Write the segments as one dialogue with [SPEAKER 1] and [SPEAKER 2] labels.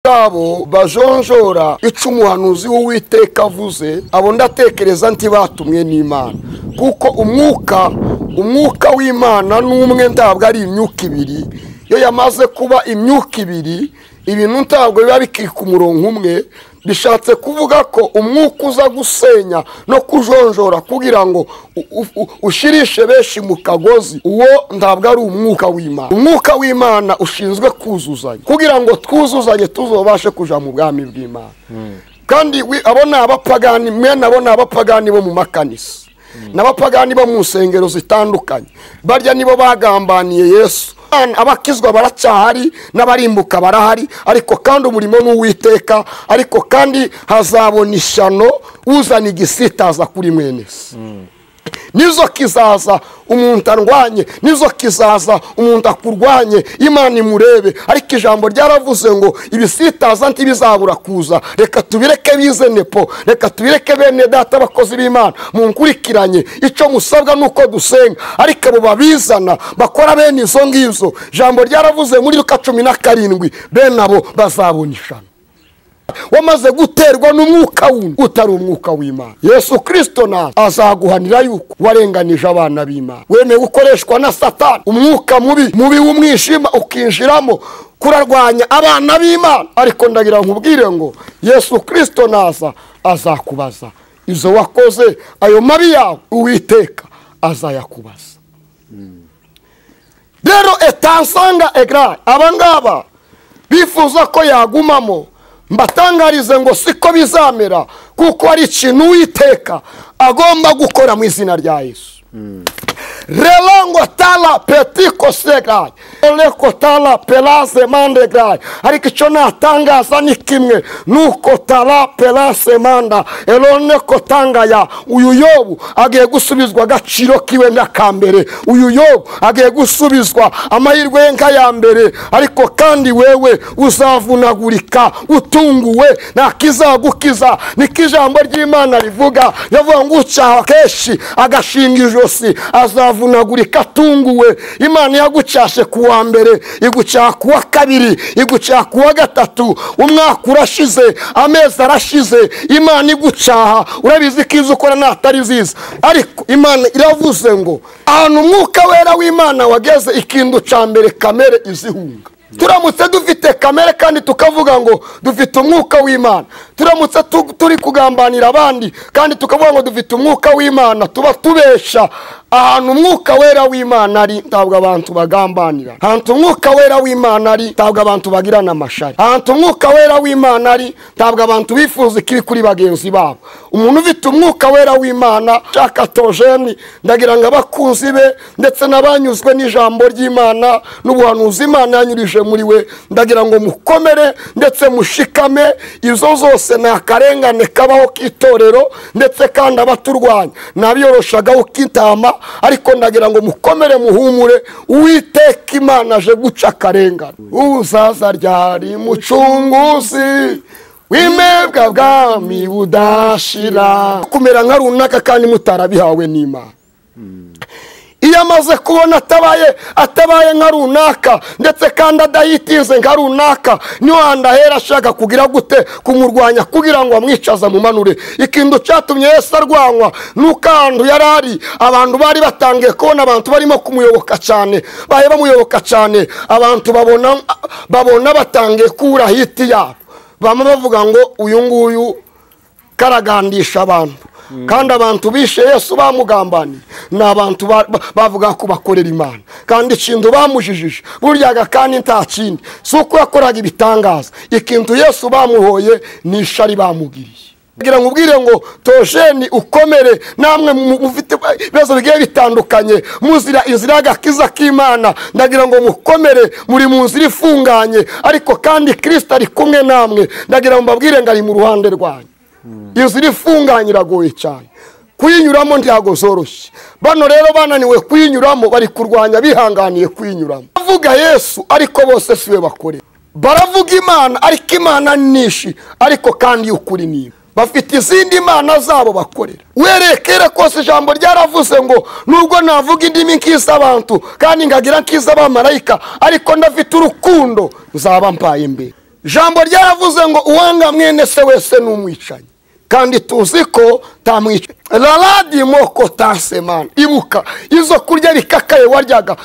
[SPEAKER 1] Abo bajonjora ico umuhanuzi w'Uwiteka avuze, abo ndatekereza nti batumwe n'Imana, kuko umwuka w'Imana n'umwe, ntabwo ari imyuka ibiri. Iyo yamaze kuba imyuka ibiri, ibintu ntabwo biba bikiri ku murongo umwe. Bishatse kuvuga ko umwuka uza gusenya no kujonjora kugira ngo ushirishe benshi mu kagozi, uwo ntabwo ari umwuka w'Imana. Umwuka w'Imana ushinzwe kuzuzanya kugira ngo twuzuzanye tuzobashe kuja mu bwami bw'Imana. Kandi abo ni abapagani, mwene abo ni abapagani bo mu makanisa n'abapagani bo mu nsengero zitandukanye. Barya nibo bagambaniye Yesu. Abakizwa baracyahari n'abarimbuka barahari, ariko kandi umurimo n'Uwiteka. Ariko kandi hazabona ishyano uzana igisitaza kuri mwene se. Nizo kizaza umuntu arwanye, nizo kizaza umuntu akurwanye, Imana imurebe. Ariko ijambo ryaravuze ngo ibisitaza ntibizabura kuza. Reka tubireke bize nepo, reka tubireke bene data abakozi b'Imana munkurikiranye. Icyo musabwa nuko dusenga, ariko abo babizana bakora bene izo ngizo, ijambo ryaravuze muri Luka 17, bene abo bazabona ishano. Wamaze guterwa n'umwuka wundi utari umwuka w'Imana. Yesu Kristo na azaguhanira yuko warenganije abana b'Imana. Wemeye gukoreshwa na Satani, umwuka mubi w'umwijima ukinjiramo kurarwanya abana b'Imana. Ariko ndagira nkubwire ngo Yesu Kristo naza azakubaza izo wakoze, ayo mabi yawe Uwiteka azayakubaza. Rero etansanga egra abangaba bifuza ko yagumamo, mbatangarize ngo siko bizamera, kuko ari ikintu Uwiteka agomba gukora mu izina rya Yesu. Relango tala petiko segai oleko tala pelase mande gai. Ariko icyo natangaza ni kimwe, nuko tala pelase manda elone kotangaya. Uyu Yobu agiye gusubizwa agaciro kiwe nk'akambere, uyu Yobu agiye gusubizwa amahirwe ye nk'aya mbere. Ariko kandi wewe uzavunagurika utunguwe, nta kizagukiza. Niko ijambo ry'Imana rivuga, yavuga ngo ucyaha kenshi agashinga ijosi azavunagurika atunguwe. Imana yagucyashe kuwa mbere, igucyaha kuwa kabiri, igucyaha kuwa gatatu, umwaka urashize, amezi arashize, Imana igucyaha. Urabizi ko izo ukora natari ziza, ariko Imana iravuze ngo ahantu umwuka wera w'Imana wageze, ikintu cya mbere kamere izihunga. Turamutse dufite kamere kandi tukavuga ngo dufite umwuka w'Imana, turamutse turi kugambanira abandi kandi tukavuga ngo dufite umwuka w'Imana, tuba tubesha. Ahantu umwuka wera w'Imana ari ntabwo abantu bagambanira. Ahantu umwuka wera w'Imana ari ntabwo abantu bagirana amashari. Ahantu umwuka wera w'Imana ari ntabwo abantu bifuza ikibi kuri bagenzi babo. Umuntu ufite umwuka wera w'Imana shaka tojeni, ndagira ngo abakunzi be ndetse n'abanyuzwe n'ijambo ry'Imana n'ubuhanuzi Imana yanyurije muri we, ndagira ngo mukomere ndetse mushikame. Izo zose ni akarengane kabaho k'itorero, ndetse kandi abaturwanya nabiyoroshagaho k'intama. Ariko ndagira ngo mukomere muhumure, Uwiteka Imana aje guca akarengane. Uzaza ryari mucunguzi w'imebwa bwami budashira. Kumera nka runaka kandi mutarabihawe n'Imana. Iyo amaze kubona atabaye nka runaka, ndetse kandi adahitize nka runaka, niho handahera ashaka kugira gute kumurwanya kugira ngo amwicaza mu manure. Ikintu cyatumye Yesu arwanywa nuko ahantu yari ari abantu bari batangiye kubona abantu barimo kumuyoboka cyane, bahe bamuyoboka cyane, abantu babona batangiye kura hiti yabo, bamwe bavuga ngo uyu nguyu karagandisha abantu. Kandi abantu bishe Yesu bamugambaniye ni abantu bavuga ko bakorera Imana, kandi ikintu bamujijije buryaga kandi nta kindi si uko yakoraga ibitangaza. Ikintu Yesu bamuhoye ni ishari bamugiriye. Kugira ngo ubwire ngo tojeni ukomere, namwe mufite ibibazo bigiye bitandukanye muzira inzira y'agakiza k'Imana, ndagira ngo mukomere, muri mu nzira ifunganye, ariko kandi Kristo ari kumwe namwe. Ndagira ngo mbabwire ngo ari mu ruhande rwanyu. Inzira ifunganye iragoye cyane, kuyinyuramo ntabwo zoroshye. Bano rero bananiwe kuyinyuramo, bari kurwanya bihanganiye kuyinyuramo. Bavuga Yesu ariko bose siwe bakorera. Baravuga Imana ariko Imana nishi, ariko kandi ukuri ni bafite izindi mana zabo bakorera. Werekere kose ijambo ryaravuze ngo nubwo navuga indimi nk'iz'abantu kandi ngagira nk'iz'abamarayika, ariko ndafite urukundo nzaba mpaye imbere. Jambo ryaravuze ngo uwanga mwene se wese n'umwicanyi, kandi tuzi ko tamwica. Raradi moko tasemana. Ibuka izo kurya bikakaye waryaga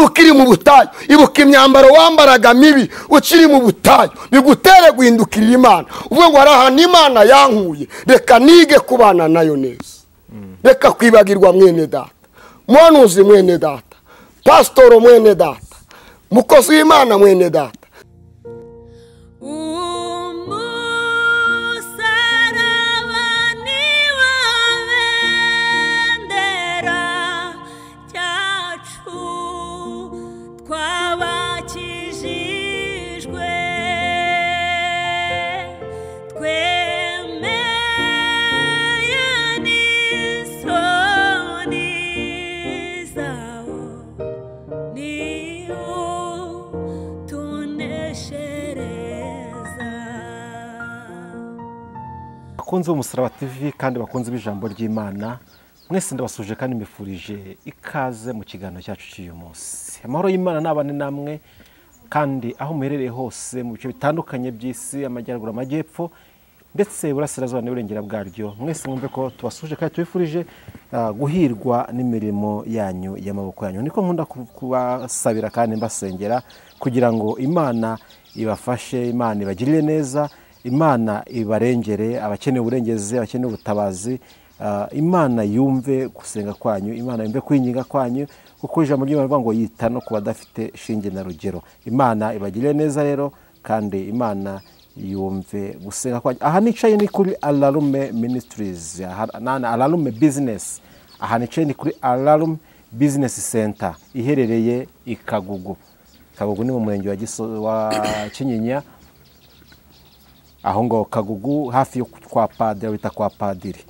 [SPEAKER 1] ukiri mu butayu, ibuka imyambaro wambaraga mibi ukiri mu butayu, bigutere guhindukirira Imana uvuge ngo hari ahantu Imana yankuye, reka nige kubana nayo neza. Reka kwibagirwa mwene data, muhanuzi mwene data, pasitoro mwene data, mukozi w'Imana mwene data.
[SPEAKER 2] Bakunze Umusaraba TV kandi bakunze ijambo ry'Imana, mwese ndabasuje kandi mbifurije ikaze mu kiganiro cyacu cy'uyu munsi. Amahoro y'Imana nabane namwe kandi aho muherereye hose mu bice bitandukanye by'isi, amajyaruguru, amajyepfo ndetse burasirazuba n'uburengera bwaryo, mwese mwumve ko tubasuje kandi tubifurije guhirwa n'imirimo yanyu y'amaboko yanyu. Niko nkunda kubasabira kandi mbasengera kugira ngo Imana ibafashe, Imana ibagirire neza, Imana ibarengere abakeneye uburengezi, abakeneye ubutabazi. Imana yumve gusenga kwanyu, Imana yumve kwinginga kwanyu, kuko ijambo ry'Imana rivuga ngo yita no ku badafite shinge na rugero. Imana ibagirire neza rero kandi Imana yumve gusenga kwanyu. Aha nicaye ni kuri Alarume Ministries, Alarume Business. Aha nicaye ni kuri Alarume Business Center iherereye i Kagugu. Kagugu ni mu murenge wa Kinyinya, aho ngo Kagugu hafi yo kwa padiri, bita kwa padiri,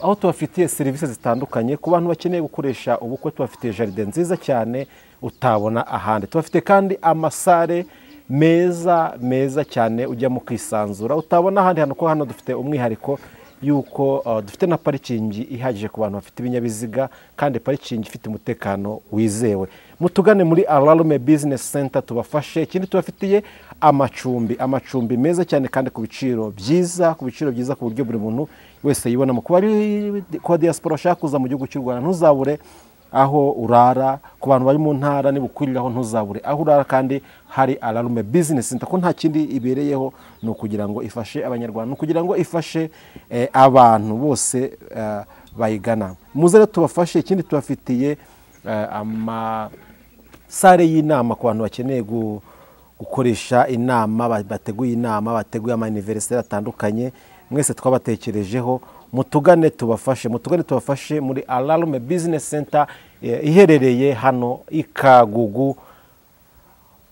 [SPEAKER 2] aho tubafitiye serivisi zitandukanye ku bantu bakeneye gukoresha ubukwe. Tubafitiye jardin nziza cyane utabona ahandi. Tubafite kandi amasare meza meza cyane ujya mu kwisanzura utabona ahandi hano, ko hano dufite umwihariko yuko dufite na parikingi ihagije ku bantu bafite ibinyabiziga, kandi parikingi ifite umutekano wizewe. Mutugane muri Alarume Business Center tubafashe. Ikindi tubafitiye amacumbi, amacumbi meza cyane kandi ku biciro byiza, ku biciro byiza ku buryo buri muntu wese yibona. Mu kuba kwa diaspora ashaka kuza mu gihugu cy'u Rwanda, ntuzabure aho urara. Ku bantu bari mu ntara nibukuriraho ntuzabure aho urara, kandi hari Alarume Business Center ko nta kindi ibereyeho no kugira ngo ifashe abanyarwanda, no kugira ngo ifashe abantu bose bayigana. Muze rero tubafashe. Ikindi tubafitiye ama sare y'inama ku bantu bakeneye gukoresha inama, bateguye inama, bateguye ama anniversaire atandukanye, mwese twabatekerejeho. Mutugane tubafashe, mutugane tubafashe muri Alarume Business Center iherereye hano i Kagugu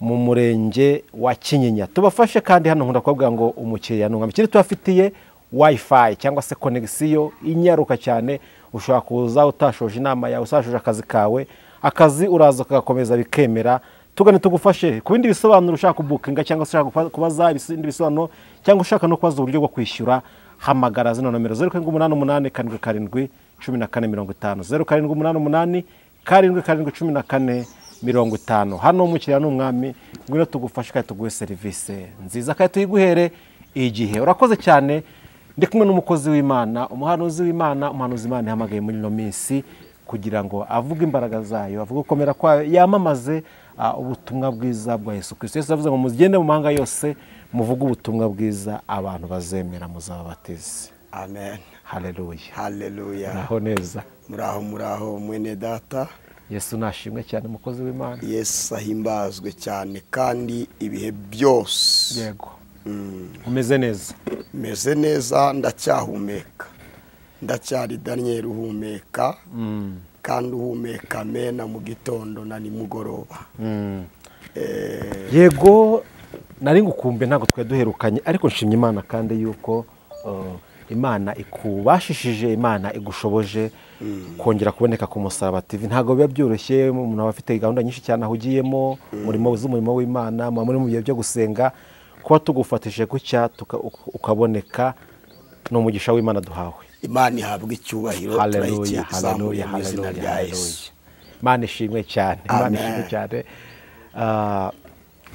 [SPEAKER 2] mu murenge wa Kinyinya. Tubafashe kandi hano nkunda kubabwira ngo umukiriya ni umwami. Ikindi tubafitiye wifi cyangwa se connexion inyaruka cyane, ushobora kuza utashoje inama yawe, usashoje akazi kawe, akazi uraza kagakomeza bikemera. Tugane tugufashe. Ku bindi bisobanuro ushaka kubukinga cyangwa se ushaka kubaza ibindi bisobanuro cyangwa ushaka no kubaza uburyo bwo kwishyura, hamagara zino nomero 0788 77 14 50, 0788 77 14 50. Hano umukiriya ni umwami, ngwino tugufashe kandi tuguhe serivisi nziza kandi tuyiguhere igihe. Urakoze cyane. Ndi kumwe n'umukozi w'Imana, umuhanuzi w'Imana, umuhanuzi Imana yahamagaye muri ino minsi kugira ngo avuge imbaraga zayo, avuge gukomera kwayo, yamamaze ubutumwa bwiza bwa Yesu Kristo. Yesu avuze ngo mugende mu mahanga yose muvuge ubutumwa bwiza, abantu bazemera muzababatize.
[SPEAKER 1] Amen.
[SPEAKER 2] Haleluya.
[SPEAKER 1] Haleluya.
[SPEAKER 2] Muraho neza.
[SPEAKER 1] Muraho, muraho mwene data.
[SPEAKER 2] Yesu nashimwe cyane mukozi w'Imana.
[SPEAKER 1] Yesu ahimbazwe cyane kandi ibihe byose.
[SPEAKER 2] Yego. Umeze neza?
[SPEAKER 1] Meze neza, ndacyahumeka. Ndacyari Daniel uhumeka. Kandi uhumeka mena mu gitondo na nimugoroba.
[SPEAKER 2] Yego, nari ngukumbe ntago twe duherukanye, ariko nshimye Imana kandi yuko Imana ikubashishije, Imana igushoboje kongera kuboneka ku Musaraba TV. Ntago biba byoroshye, umuntu aba afite gahunda nyinshi cyane ahugiyemo, umurimo w'umurimo w'Imana, muri mu bihe byo gusenga, kuba tugufatishije gucya ukaboneka ni umugisha w'Imana duhawe.
[SPEAKER 1] Imana ihabwe icyubahiro.
[SPEAKER 2] Haleluya, haleluya, haleluya. Imana ishimwe cyane, Imana ishimwe cyane.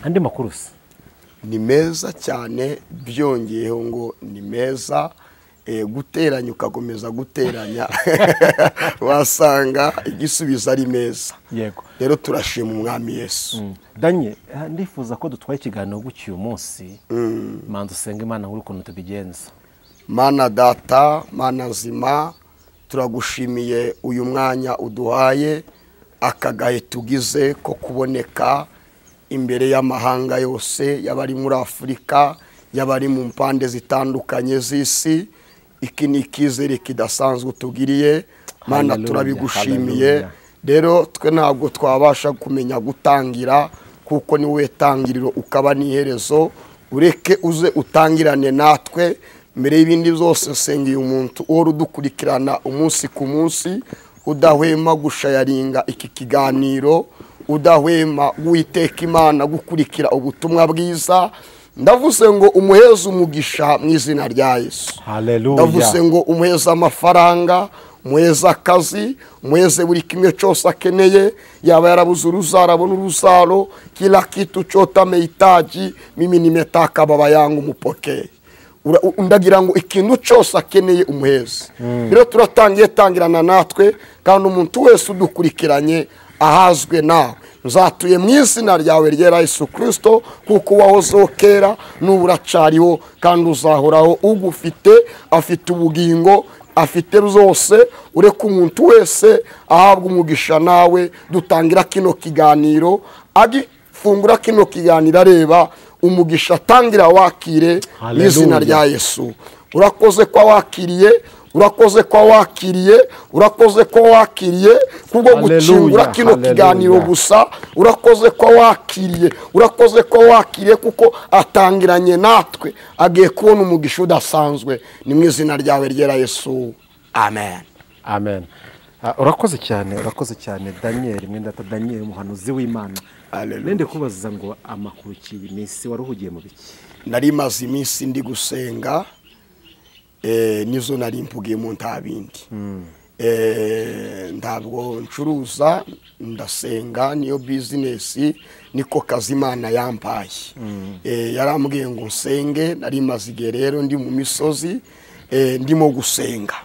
[SPEAKER 2] Andi makuru se?
[SPEAKER 1] Ni meza cyane, byongeyeho ngo ni meza. Guteranya ukakomeza guteranya wasanga igisubizo ari meza.
[SPEAKER 2] Yego.
[SPEAKER 1] Rero turashima Umwami Yesu.
[SPEAKER 2] Danye, ndifuza ko dutwaye ikiganiro gutyo uyu munsi. Manza usenge Imana nkuru ukuntu tubigenza.
[SPEAKER 1] Mana data, Mana nzima, turagushimiye uyu mwanya uduhaye, akagahe tugize ko kuboneka imbere y'amahanga yose, y'abari muri Afurika, y'abari mu mpande zitandukanye z'isi. Iki ni icyizere kidasanzwe tugiriye Mana, turabigushimiye. Rero twe ntabwo twabasha kumenya gutangira, kuko ni wowe tangiriro ukaba n'iherezo. Ureke uze utangirane natwe mbere y'ibindi byose. Senga uyu muntu uhora udukurikirana umunsi ku munsi, udahwema gushayaringa iki kiganiro, udahwema Uwiteka Imana gukurikira ubutumwa bwiza. Ndavuze ngo umuheze umugisha mu izina rya Yesu.
[SPEAKER 2] Haleluya.
[SPEAKER 1] Ndavuze ngo umuheze amafaranga, umuheze akazi, umuheze buri kimwe cyose akeneye. Yaba yarabuze uruzaro abona uruzaro, kila kitu chote amehitaji, mimi nimetaka baba yangu mupokee. Ndagira ngo ikintu cyose akeneye umuheze. Rero turatangiye, tangirana natwe, kandi umuntu wese udukurikiranye ahazwe nawe. Nzatuye mu izina ryawe ryera Yesu Kristo, kuko wahozeho kera n'ubu uracariho kandi uzahoraho. Ugufite afite ubugingo, afite byose. Ureke umuntu wese ahabwa umugisha nawe. Dutangira kino kiganiro, agifungura kino kiganiro areba umugisha, atangira wakire mu izina rya Yesu. Urakoze kwa wakiriye, urakoze kwa wakiriye, urakoze kwa wakiriye kubwo gukingura kino kiganiro gusa. Urakoze kwa wakiriye, urakoze kwa wakiriye, kuko atangiranye natwe agiye kubona umugisha udasanzwe. Ni mu izina ryawe ryera Yesu, amen.
[SPEAKER 2] Amen. Urakoze cyane, urakoze cyane Daniel, mwenda Daniel umuhanuzi w'Imana. Nende kubaza ngo amakuru ki iminsi waruhugiye mu biki?
[SPEAKER 1] Nari maze iminsi ndi gusenga, nizo nari mpugiye mu ntabindi. Ntabwo ncuruza, ndasenga, niyo business, niko kazi Imana yampaye. Yarambwiye ngo nsenge, nari maze igihe rero ndi mu misozi, ndimo gusenga.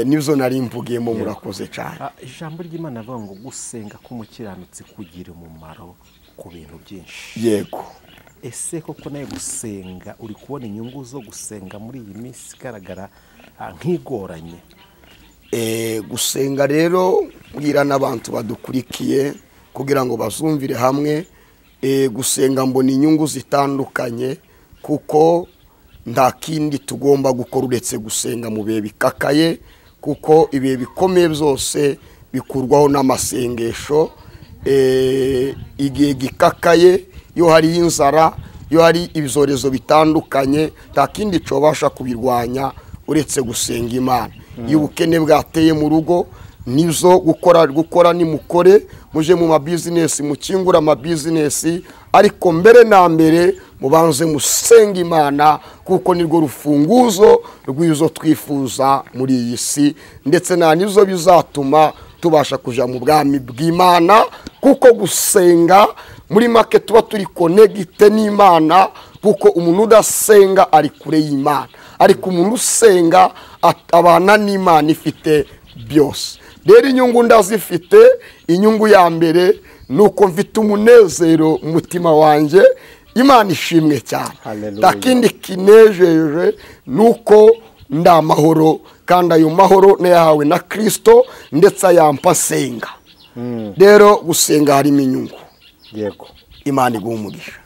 [SPEAKER 1] Nizo nari mpugiyemo. Murakoze cyane.
[SPEAKER 2] Ijambo ry'Imana avuga ngo gusenga k'umukiranutsi kugira umumaro ku bintu byinshi.
[SPEAKER 1] Yego.
[SPEAKER 2] Ese koko nawe gusenga uri kubona inyungu zo gusenga muri iyi minsi igaragara nk'igoranye?
[SPEAKER 1] Gusenga rero mbwira n'abantu badukurikiye kugira ngo bazumvire hamwe. Gusenga mbona inyungu zitandukanye, kuko nta kindi tugomba gukora uretse gusenga mu bihe bikakaye, kuko ibihe bikomeye byose bikurwaho n'amasengesho. Igihe gikakaye, iyo hari inzara, iyo hari ibyorezo bitandukanye, nta kindi cobasha kubirwanya uretse gusenga Imana. Iyo ubukene bwateye mu rugo, nizo gukora nimukore, muje mu ma business, mukingura ama business, ariko mbere na mbere mubanze musenga Imana, kuko nirwo rufunguzo rw'izo twifuza muri iyi si, ndetse na nizo bizatuma tubasha kuja mu bwami bw'Imana. Kuko gusenga muri make tuba turi connected n'Imana, kuko umuntu udasenga ari kure y'Imana, ariko umuntu usenga abana n'Imana ifite byose. Rero inyungu ndazifite. Inyungu ya mbere nuko mfite umunezero mu mutima wanjye, Imana ishimwe cyane. Takindi kinejeje nuko ndamahoro, kandi ayo mahoro nayahawe na Kristo, ndetse ayampa senga. Rero gusenga harimo inyungu.
[SPEAKER 2] Yego.
[SPEAKER 1] Imana iguhe umugisha.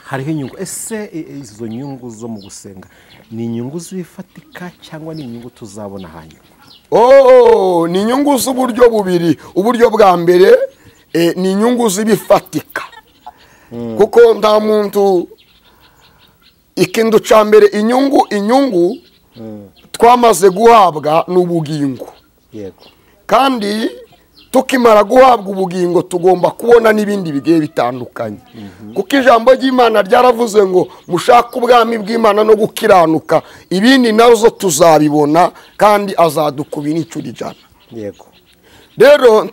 [SPEAKER 2] Hariho inyungu. Ese izo nyungu zo mu gusenga ni inyungu zifatika cyangwa ni inyungu tuzabona hanyuma?
[SPEAKER 1] Oh, ni inyungu z'uburyo bubiri. Uburyo bwa mbere ni inyungu z'ibifatika. Kuko nta muntu, ikintu ca mbere inyungu twamaze guhabwa n'ubugingo.
[SPEAKER 2] Yego.
[SPEAKER 1] Kandi tukimara guhabwa ubugingo tugomba kubona n'ibindi bigiye bitandukanye. Kuko ijambo ry'Imana ryaravuze ngo mushake ubwami bw'Imana no gukiranuka, ibindi nazo tuzabibona, kandi azadukubira inshuro 100.
[SPEAKER 2] Yego.
[SPEAKER 1] Rero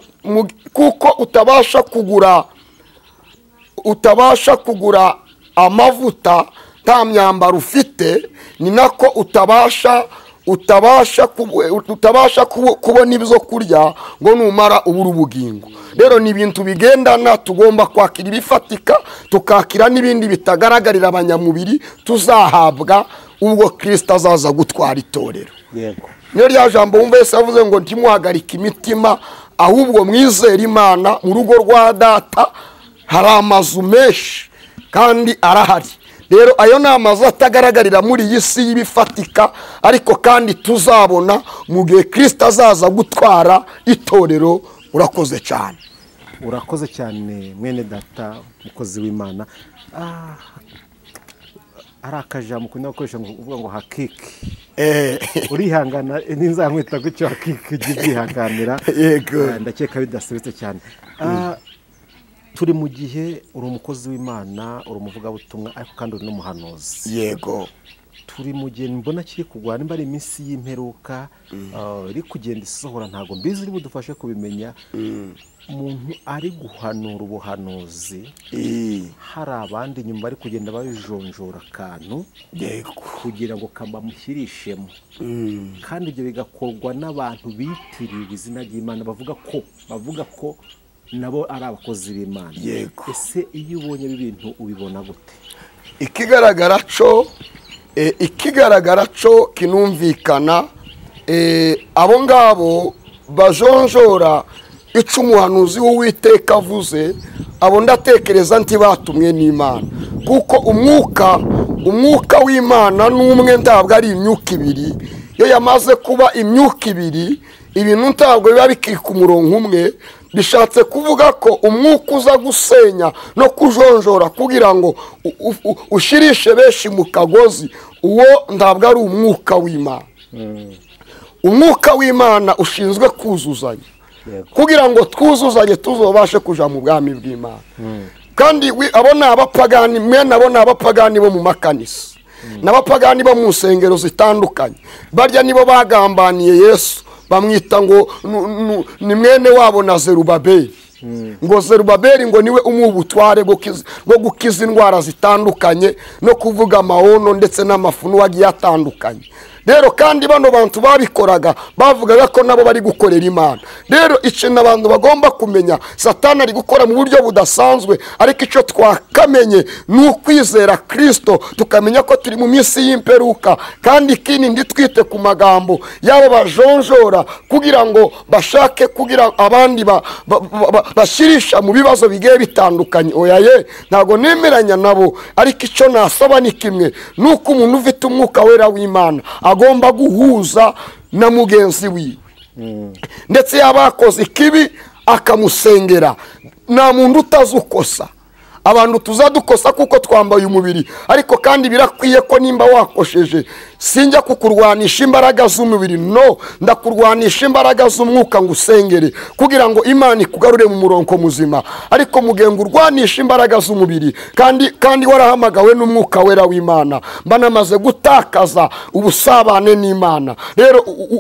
[SPEAKER 1] kuko utabasha kugura amavuta, nta myambaro ufite, ni nako utabasha kubona ibyo kurya ngo numara ubura ubugingo. Rero ni ibintu bigendana, tugomba kwakira ibifatika, tukakira n'ibindi bitagaragarira abanyamubiri tuzahabwa ubwo Kristo azaza gutwara itorero.
[SPEAKER 2] Yego.
[SPEAKER 1] Niyo rya jambo wumva Yesu yavuze ngo ntimuhagarike imitima, ahubwo mwizere Imana. Mu rugo rwa data hari amazu menshi kandi arahari. Rero ayo ni amazu atagaragarira muri iyi si y'ibifatika, ariko kandi tuzabona mu gihe Kristo azaza gutwara itorero. Urakoze cyane.
[SPEAKER 2] Urakoze cyane mwene data mukozi w'Imana. Ari akajambo ukunda gukoresha ngo uvuga ngo hakiki. Urihangana ninzamwita gutyo hakiki, ujye ubyihanganira.
[SPEAKER 1] Yego.
[SPEAKER 2] Ndakeka bidasubitse cyane. Turi mu gihe uri umukozi w'Imana, uri umuvugabutumwa, ariko kandi uri n'umuhanuzi.
[SPEAKER 1] Yego.
[SPEAKER 2] Turi mu gihe mbona kiri kugwa, nimba ari iminsi y'imperuka iri kugenda isohora, ntago mbizi, uri budufashe kubimenya. Umuntu ari guhanura ubuhanuzi, hari abandi nyuma bari kugenda bajonjora akantu kugira ngo kabamushyirishemo, kandi ibyo bigakorwa n'abantu bitiriwe izina ry'Imana, bavuga ko nabo ari abakozi b'Imana.
[SPEAKER 1] Yego.
[SPEAKER 2] Ese iyo ubonye ibi bintu ubibona gute?
[SPEAKER 1] Ikigaragara cyo kinumvikana, abo ngabo bajonjora ico umuhanuzi w'Uwiteka avuze, abo ndatekereza nti batumwe n'Imana, kuko umwuka w'Imana n'umwe, ntabwo ari imyuka ibiri. Iyo yamaze kuba imyuka ibiri, ibintu ntabwo biba bikiri ku murongo umwe. Bishatse kuvuga ko umwuka uza gusenya no kujonjora kugira ngo ushirishe benshi mu kagozi, uwo ntabwo ari umwuka w'Imana. Umwuka w'Imana ushinzwe kuzuzanya, kugira ngo twuzuzanye tuzobashe kuja mu bwami bw'Imana. Kandi abo ni abapagani, mwene abo ni abapagani bo mu makanisa, n'abapagani bo mu nsengero zitandukanye. Barya nibo bagambaniye Yesu, bamwita ngo ni mwene wabo na Zerubabeli. Ngo Zerubabeli ngo niwe umuha ubutware bwo gukiza indwara zitandukanye no kuvuga amaono ndetse n'amafunu agiye atandukanye. Rero kandi bano bantu babikoraga bavugaga ko nabo bari gukorera Imana. Rero ikintu abantu bagomba kumenya, Satani ari gukora mu buryo budasanzwe, ariko icyo twakamenye ni ukwizera Kristo, tukamenya ko turi mu minsi y'imperuka. Kandi ikindi nditwite ku magambo yabo bajonjora kugira ngo bashake kugira abandi bashirisha mu bibazo bigiye bitandukanye. Oya ye, ntago nemeranya nabo, ariko icyo nasaba ni kimwe, nuko umuntu ufite umwuka wera w'Imana agomba guhuza na mugenzi wiwe, ndetse yabakoze ikibi akamusengera. Nta muntu utazukosa, abantu tuzadukosa kuko twambaye umubiri, ariko kandi birakwiye ko nimba wakosheje sinjya kukurwanisha imbaraga z'umubiri, no ndakurwanisha imbaraga z'umwuka ngo usengere kugira ngo Imana ikugarure mu murongo muzima. Ariko mugenga urwanisha imbaraga z'umubiri kandi warahamagawe n'umwuka wera w'Imana, mba namaze gutakaza ubusabane n'Imana.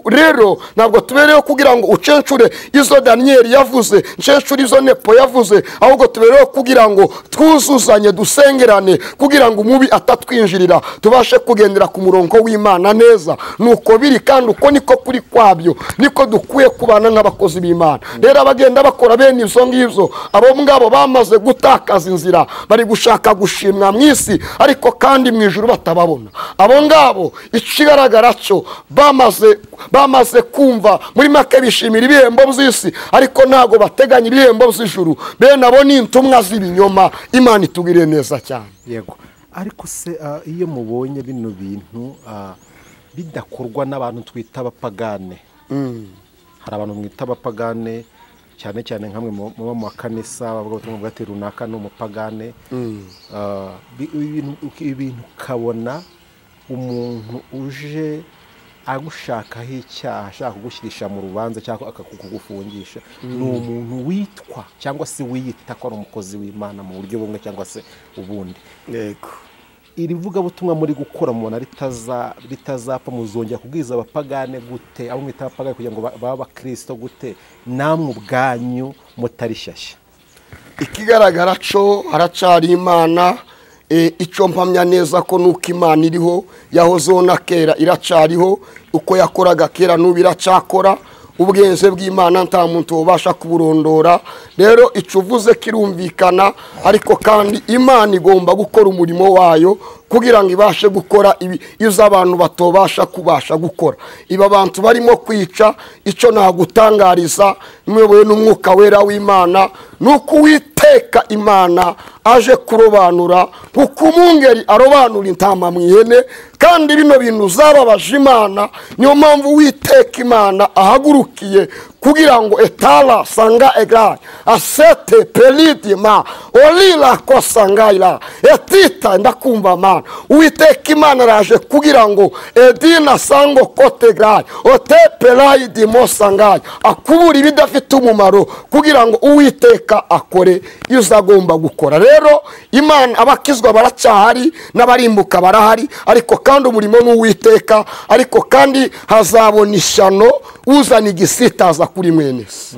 [SPEAKER 1] Rero ntabwo tubereyeho kugira ngo ucencure izo Daniel yavuze, ncencure izo Nepo yavuze, ahubwo tubereyeho kugira ngo twuzuzanye, dusengerane, kugira ngo umubi atatwinjirira, tubashe kugendera ku murongo w'Imana neza. Nuko biri, kandi uko niko kuri kwabyo, niko dukwiye kubana nk'abakozi b'Imana. Rero abagenda bakora bene izo ngibyo, abo ngabo bamaze gutakaza inzira, bari gushaka gushimwa mu isi, ariko kandi mu ijuru batababona. Abo ngabo ikigaragara cyo bamaze kumva muri make bishimira ibihembo by'isi, ariko ntago bateganya ibihembo by'ijuru. Bene abo ni intumwa z'ibinyoma. Imana itugiriye neza cyane.
[SPEAKER 2] Yego. Ariko se iyo mubonye bino bintu bidakorwa n'abantu twita abapagane, hari abantu mwita abapagane cyane cyane nkamwe muba mu makanisa bavuga ubutumwa bwa runaka ni umupagane, ibintu ukabona umuntu uje agushakaho icyaha, ashaka kugushyirisha mu rubanza cyangwa akakugufungisha, ni umuntu witwa cyangwa se wiyita ko ari umukozi w'Imana mu buryo bumwe cyangwa se ubundi.
[SPEAKER 1] Yego.
[SPEAKER 2] Iri vugabutumwa muri gukora mubona ritazapfa, muzongera kubwiza abapagane gute, abo mwita abapagane kugira ngo babe abakristo gute, namwe ubwanyu mutari shyashya?
[SPEAKER 1] Ikigaragara cyo haracari Imana Icyo mpamya neza ko nuko Imana iriho, yahozeho na kera iracariho, uko yakoraga kera n'ubu iracakora. Ubwenge bw'Imana nta muntu ubasha kuburondora. Rero icyo uvuze kirumvikana, ariko kandi Imana igomba gukora umurimo wayo kugira ngo ibashe gukora izo abantu batobasha kubasha gukora. Iba abantu barimo kwica, icyo nagutangariza muyoboye n'umwuka wera w'Imana nuko Uwiteka Imana aje kurobanura, kuko umwungeri arobanura intama mu ihene. Kandi bino bintu zababaje Imana, niyo mpamvu Uwiteka Imana ahagurukiye kugira ngo etala sanga egai asete pelidima olila kosangaila etita. Ndakumva Mana, Uwiteka Imana araje kugira ngo edina sango kotegrai ote pelaidimo sangai akubura ibidafite umumaro kugira ngo Uwiteka akore ibyo agomba gukora. Rero Imana, abakizwa baracyahari n'abarimbuka barahari, ariko kandi umurimo n'Uwiteka. Ariko kandi hazabona ishyano uzana igisitaza kuri mwene se.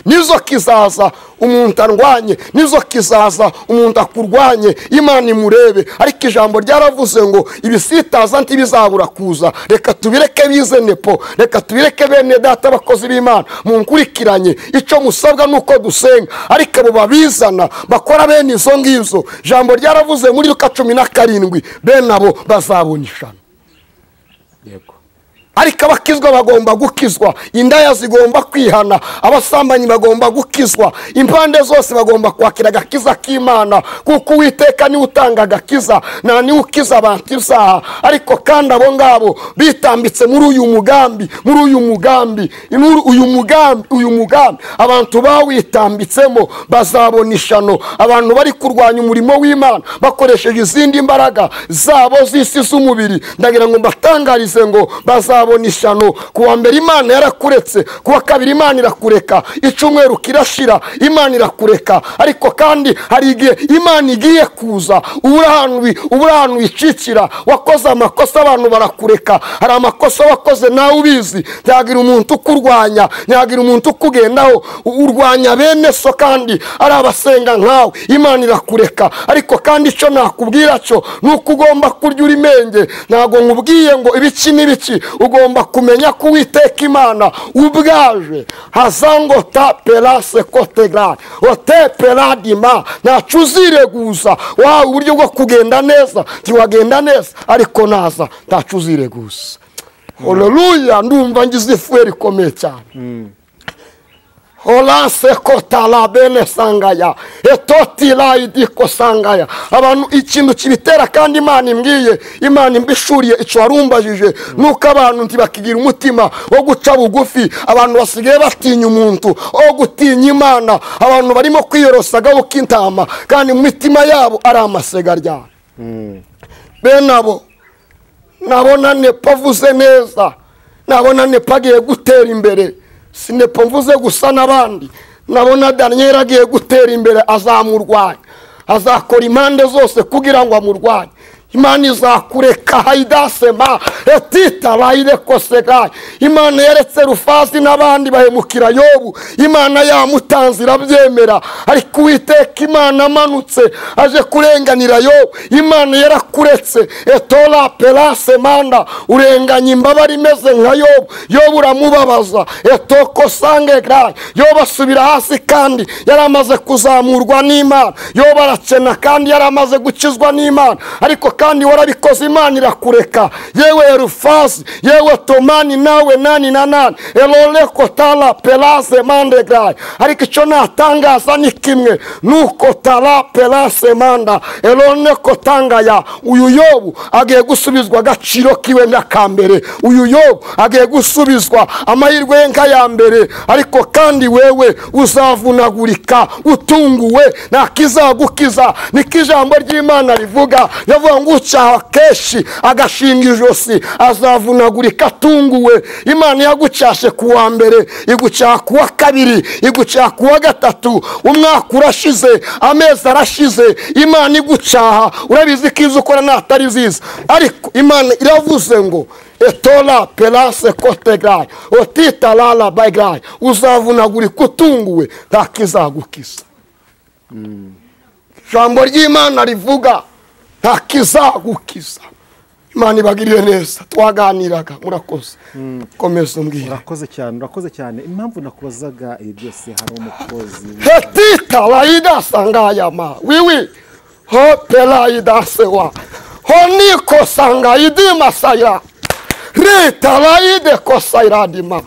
[SPEAKER 1] Nizo kizaza umuntu arwanye, nizo kizaza umuntu akurwanye, Imana imurebe. Ariko ijambo ryaravuze ngo ibisitaza ntibizabura kuza. Reka tubireke bize nepo, reka tubireke bene data abakozi b'Imana munkurikiranye. Icyo musabwa nuko dusenga, ariko abo babizana bakora bene izo ngizo, ijambo ryaravuze muri Luka 17, bene abo bazabona ishano.
[SPEAKER 2] Yego.
[SPEAKER 1] Ariko abakizwa bagomba gukizwa, indaya zigomba kwihana, abasambanyi bagomba gukizwa, impande zose bagomba kwakira agakiza k'Imana, kuko Uwiteka niwe utanga agakiza, nta niwe ukiza abantu ibyaha. Ariko kandi abo ngabo bitambitse muri uyu mugambi, muri uyu mugambi, muri uyu mugambi, uyu mugambi abantu bawitambitsemo bazabona ishano. Abantu bari kurwanya umurimo w'Imana bakoresheje izindi mbaraga zabo z'isi z'umubiri, ndagira ngo mbatangarize ngo bazabona ishano. Kuwa mbere Imana yarakuretse, kuwa kabiri Imana irakureka, icyumweru kirashira Imana irakureka. Ariko kandi hari igihe Imana igiye kuza, ubura ahantu wicikira, wakoze amakosa abantu barakureka. Hari amakosa wakoze nawe ubizi, ntiyagira umuntu ukurwanya, ntiyagira umuntu ukugendaho, urwanya bene so kandi ari abasenga nkawe, Imana irakureka. Ariko kandi icyo nakubwira cyo nuko ugomba kurya uri menge. Ntago nkubwiye ngo ibiki n'ibiki, ugomba kumenya ko Uwiteka Imana ubwaje hazango ta pelase kotegra ote peladima ntacuzireguza. Wawe uburyo bwo kugenda neza ntiwagenda neza, ariko naza ntacuzireguza. Haleluya, ndumva ngize ifu rikomeye cyane. Hola sekota bene sangaya etotila idiko sangaya. Abantu ikintu kibitera, kandi Imana imbwiye, Imana imbishuriye icyo warumbajije, nuko abantu ntibakigira umutima wo guca bugufi. Abantu basigaye batinya umuntu wo gutinya Imana. Abantu barimo kwiyorosaga k'intama, kandi mu mitima yabo ari amasega ryane. Bene abo nabona nepo avuze neza, nabona nepo agiye gutera imbere, si nepo mvuze gusa n'abandi, nabona Daniel agiye gutera imbere, azamurwanya, azakora impande zose kugira ngo amurwanye. Imana izakureka haidasema etita bayirekosegaye. Imana yaretse Rufazi n'abandi bahemukira Yobu, Imana yamutanze irabyemera. Ariko Uwiteka Imana amanutse aje kurenganira Yobu, Imana yarakuretse etola pelase manda, urenganya imbabare imeze nka Yobu. Yobu uramubabaza etoko sange graye. Yobu asubira hasi kandi yaramaze kuzamurwa n'Imana. Yobu arakena kandi yaramaze gukizwa n'Imana, ariko kandi warabikoze Imana irakureka. Yewe Rufazi, yewe Tomani, nawe nani na nani elole kotala pelase mande graye. Ariko icyo natangaza ni kimwe, nuko tala pelase manda elone kotangaya. Uyu Yobu agiye gusubizwa agaciro kiwe nk'akambere, uyu Yobu agiye gusubizwa amahirwe ye nk'aya mbere. Ariko kandi wewe uzavunagurika utunguwe, ntakizagukiza. Niko ijambo ry'Imana rivuga, yavuga ngo ucyaha kenshi agashinga ijosi azavunagurika atunguwe. Imana yagucyashe kuwa mbere, igucyaha kuwa kabiri, igucyaha kuwa gatatu, umwaka urashize, amezi arashize, Imana igucyaha. Urabizi ko ibyo ukora natari byiza, ariko Imana iravuze ngo etola pelase kotegraye otitalala bagraye, uzavunagurika utunguwe, ntakizagukiza. Ijambo ry'Imana rivuga Nta kizagukiza. Imana ibagirire neza. Twaganiraga, murakoze. Komeza umbwire.
[SPEAKER 2] Urakoze cyane, urakoze cyane. Impamvu nakubazaga ibi byose, hari umukozi
[SPEAKER 1] Hetita laida sangayama. Wiwi. Ho pelaida sewa. Honiko sangaidima saya. Rita laide kosairadima.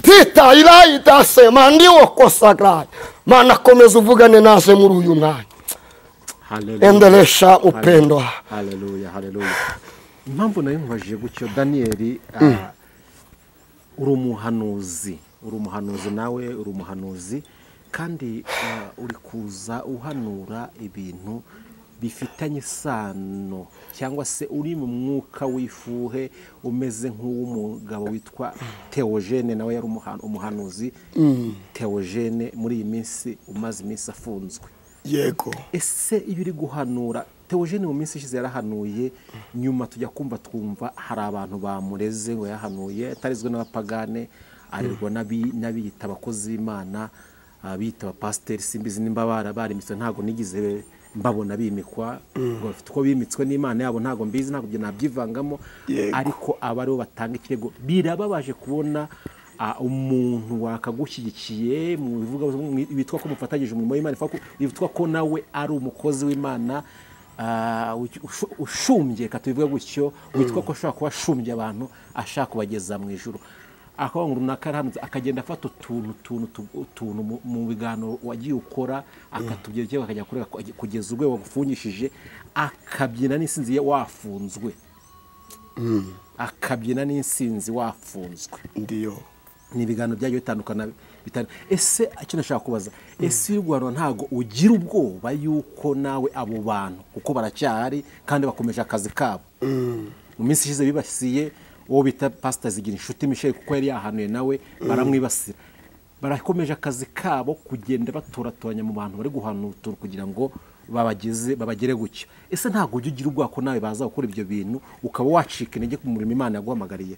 [SPEAKER 1] Tita ilaida sema ndiwo kosagrai. Mana komeza uvugane naze muri uyu mwanya. Endelesha upendo.
[SPEAKER 2] Haleluya, haleluya. Impamvu nayo nkubajije gutyo Daniel, uri umuhanuzi, uri umuhanuzi nawe, uri umuhanuzi kandi uri kuza uhanura ibintu bifitanye isano, cyangwa se uri mu mwuka w'ifuhe umeze nk'uw'umugabo witwa Theogene, nawe yari umuhanuzi. Theogene muri iyi minsi umaze iminsi afunzwe.
[SPEAKER 1] Yego.
[SPEAKER 2] Ese iyo uri guhanura, Theogene mu minsi ishize yarahanuye, nyuma tujya kumva twumva hari abantu bamureze ngo yahanuye atarizwe n'abapagane, arirwa n'abiyita abakozi b'Imana, abiyita abapasiteri, simbizi nimba barimitse, ntago nigize mbabona bimikwa, ngo bafite uko bimitswe n'Imana yabo, ntago mbizi, ntago ibyo nabyivangamo, ariko aba aribo batanga ikirego. Birababaje kubona umuntu wakagushyigikiye mu bivuga bitwa ko mufatanyije umurimo w'Imana, bitwa ko nawe ari umukozi w'Imana, ushumbye, katubivuga gutyo, witwa ko ashobora kuba ashumbye abantu ashaka kubageza mu ijuru, akaba runaka arahanutse, akagenda afata utuntu mu biganiro wagiye ukora, akatubwira icyo akajya kurega kugeza urwego wagufungishije, akabyina n'insinzi wafunzwe. Akabyina n'insinzi wafunzwe.
[SPEAKER 1] Ndiyo.
[SPEAKER 2] Ni ibiganiro byagiye bitandukana. Ese icyo nashaka kubaza, ese iyo guhanura ntago ugira ubwoba yuko nawe abo bantu kuko baracyahari kandi bakomeje akazi kabo? Mu minsi ishize bibasiye uwo bita Pastor Zigira Inshuti Michel, kuko yari yahanuye nawe baramwibasira. Barakomeje akazi kabo kugenda batoratoranya mu bantu bari guhanura utuntu kugira ngo babageze, babagere gutyo. Ese ntago ujya ugira ubwoba ko nawe baza gukora ibyo bintu ukaba wacika intege ku murimo Imana yaguhamagariye?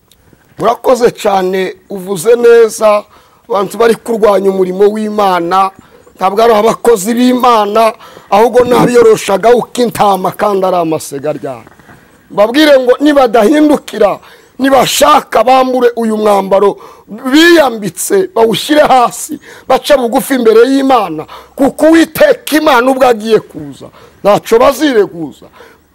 [SPEAKER 1] Murakoze cyane, uvuze neza. Abantu bari kurwanya umurimo w'Imana ntabwo ari abakozi b'Imana, ahubwo n'abiyoroshaga ukintama kandi ari amasega ryabo. Mbabwire ngo nibadahindukira, nibashaka bambure uyu mwambaro biyambitse, bawushyire hasi, baca bugufi imbere y'Imana, kuko Uwiteka Imana ubwo agiye kuza ntacyo bazireguza.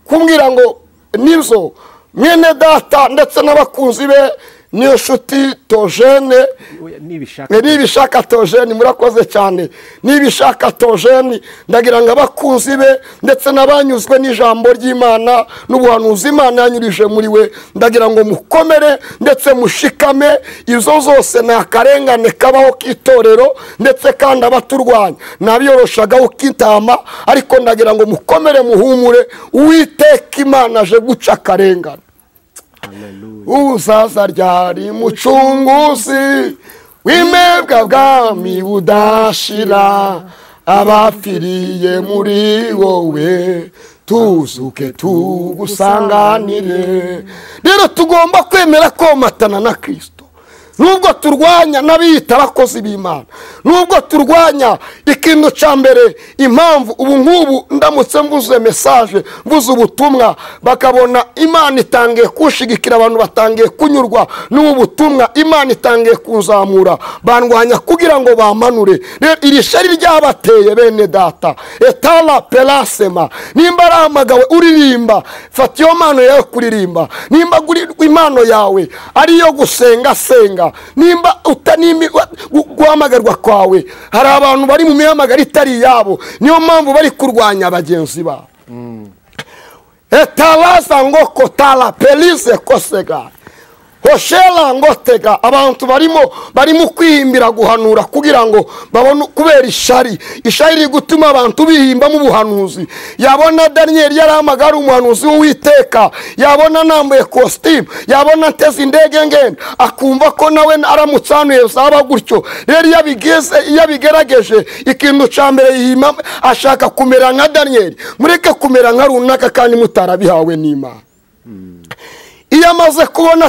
[SPEAKER 1] Kumbwira ngo nizo mwene data ndetse n'abakunzi be, niyo nshuti Theogene, nibishaka Theogene, murakoze cyane. Nibishaka Theogene, ndagira ngo abakunzi be ndetse n'abanyuzwe n'ijambo ry'Imana n'ubuhanuzi Imana yanyurije muri we, ndagira ngo mukomere ndetse mushikame. Izo zose ni akarengane kabaho k'itorero, ndetse kandi abaturwanya nabiyoroshaga ukitama, ariko ndagira ngo mukomere muhumure, Uwiteka Imana aje guca akarengane. Uzaza ryari mucunguzi w'imebwa bwami budashira, abapfiriye muri wowe tuzuke tugusanganire. Rero tugomba kwemera komatana na Kristo. Nubwo turwanya n'abiyita abakozi b'Imana, nubwo turwanya ikintu cya mbere, impamvu ubu nk'ubu ndamutse mvuze message, mvuze ubutumwa, bakabona Imana itangiye kushigikira, abantu batangiye kunyurwa n'ubu butumwa, Imana itangiye kuzamura, bandwanya kugira ngo bamanure. Rero iri shari ryabateye bene data, etala pelasema, nimba arahamagawe uririmba, fata iyo mpano yawe kuririmba, nimba impano yawe ariyo gusenga senga, nimba utanimi guhamagarwa kwawe, hari abantu bari mu mihamagaro itari yabo, niyo mpamvu bari kurwanya bagenzi babo. Etalaza ngo kotala pelise kosega hoshela ngotega, abantu barimo kwihimbira guhanura kugira ngo babone, kubera ishari, ishari iri gutuma abantu bihimba mu buhanuzi. Yabona Daniel yarahamagara umuhanuzi w'Uwiteka, yabona nambaye costume, yabona nteze indege ngenda, akumva ko nawe aramutsanuye zaba gutyo. Rero iyo abigerageje, ikintu ca mbere yihima, ashaka kumera nka Daniel. Mureke kumera nka runaka kandi mutarabihawe n'Imana. Iyo Iyo amaze kubona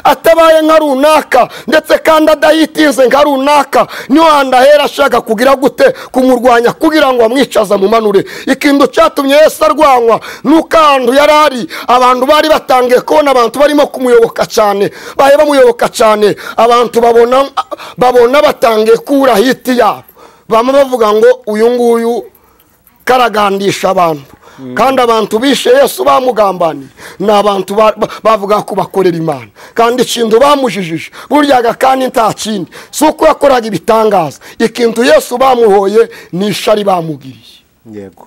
[SPEAKER 1] atabaye nka runaka, ndetse kandi adayitinze nka runaka, niho handahera ashaka kugira gute kumurwanya kugira ngo amwicaza mu manure. Ikintu cyatumye Yesu arwanywa nuko ahantu yari ari abantu bari batangiye kubona abantu barimo kumuyoboka cyane, bahe bamuyoboka cyane, abantu babona batangiye kura hiti yabo, bamwe bavuga ngo uyu nguyu karagandisha abantu. Kandi abantu bishe Yesu bamugambaniye ni abantu bavuga ko bakorera Imana, kandi ikintu bamujijije buryaga kandi nta kindi si uko yakoraga ibitangaza. Ikintu Yesu bamuhoye ni ishari bamugiriye.
[SPEAKER 2] Yego,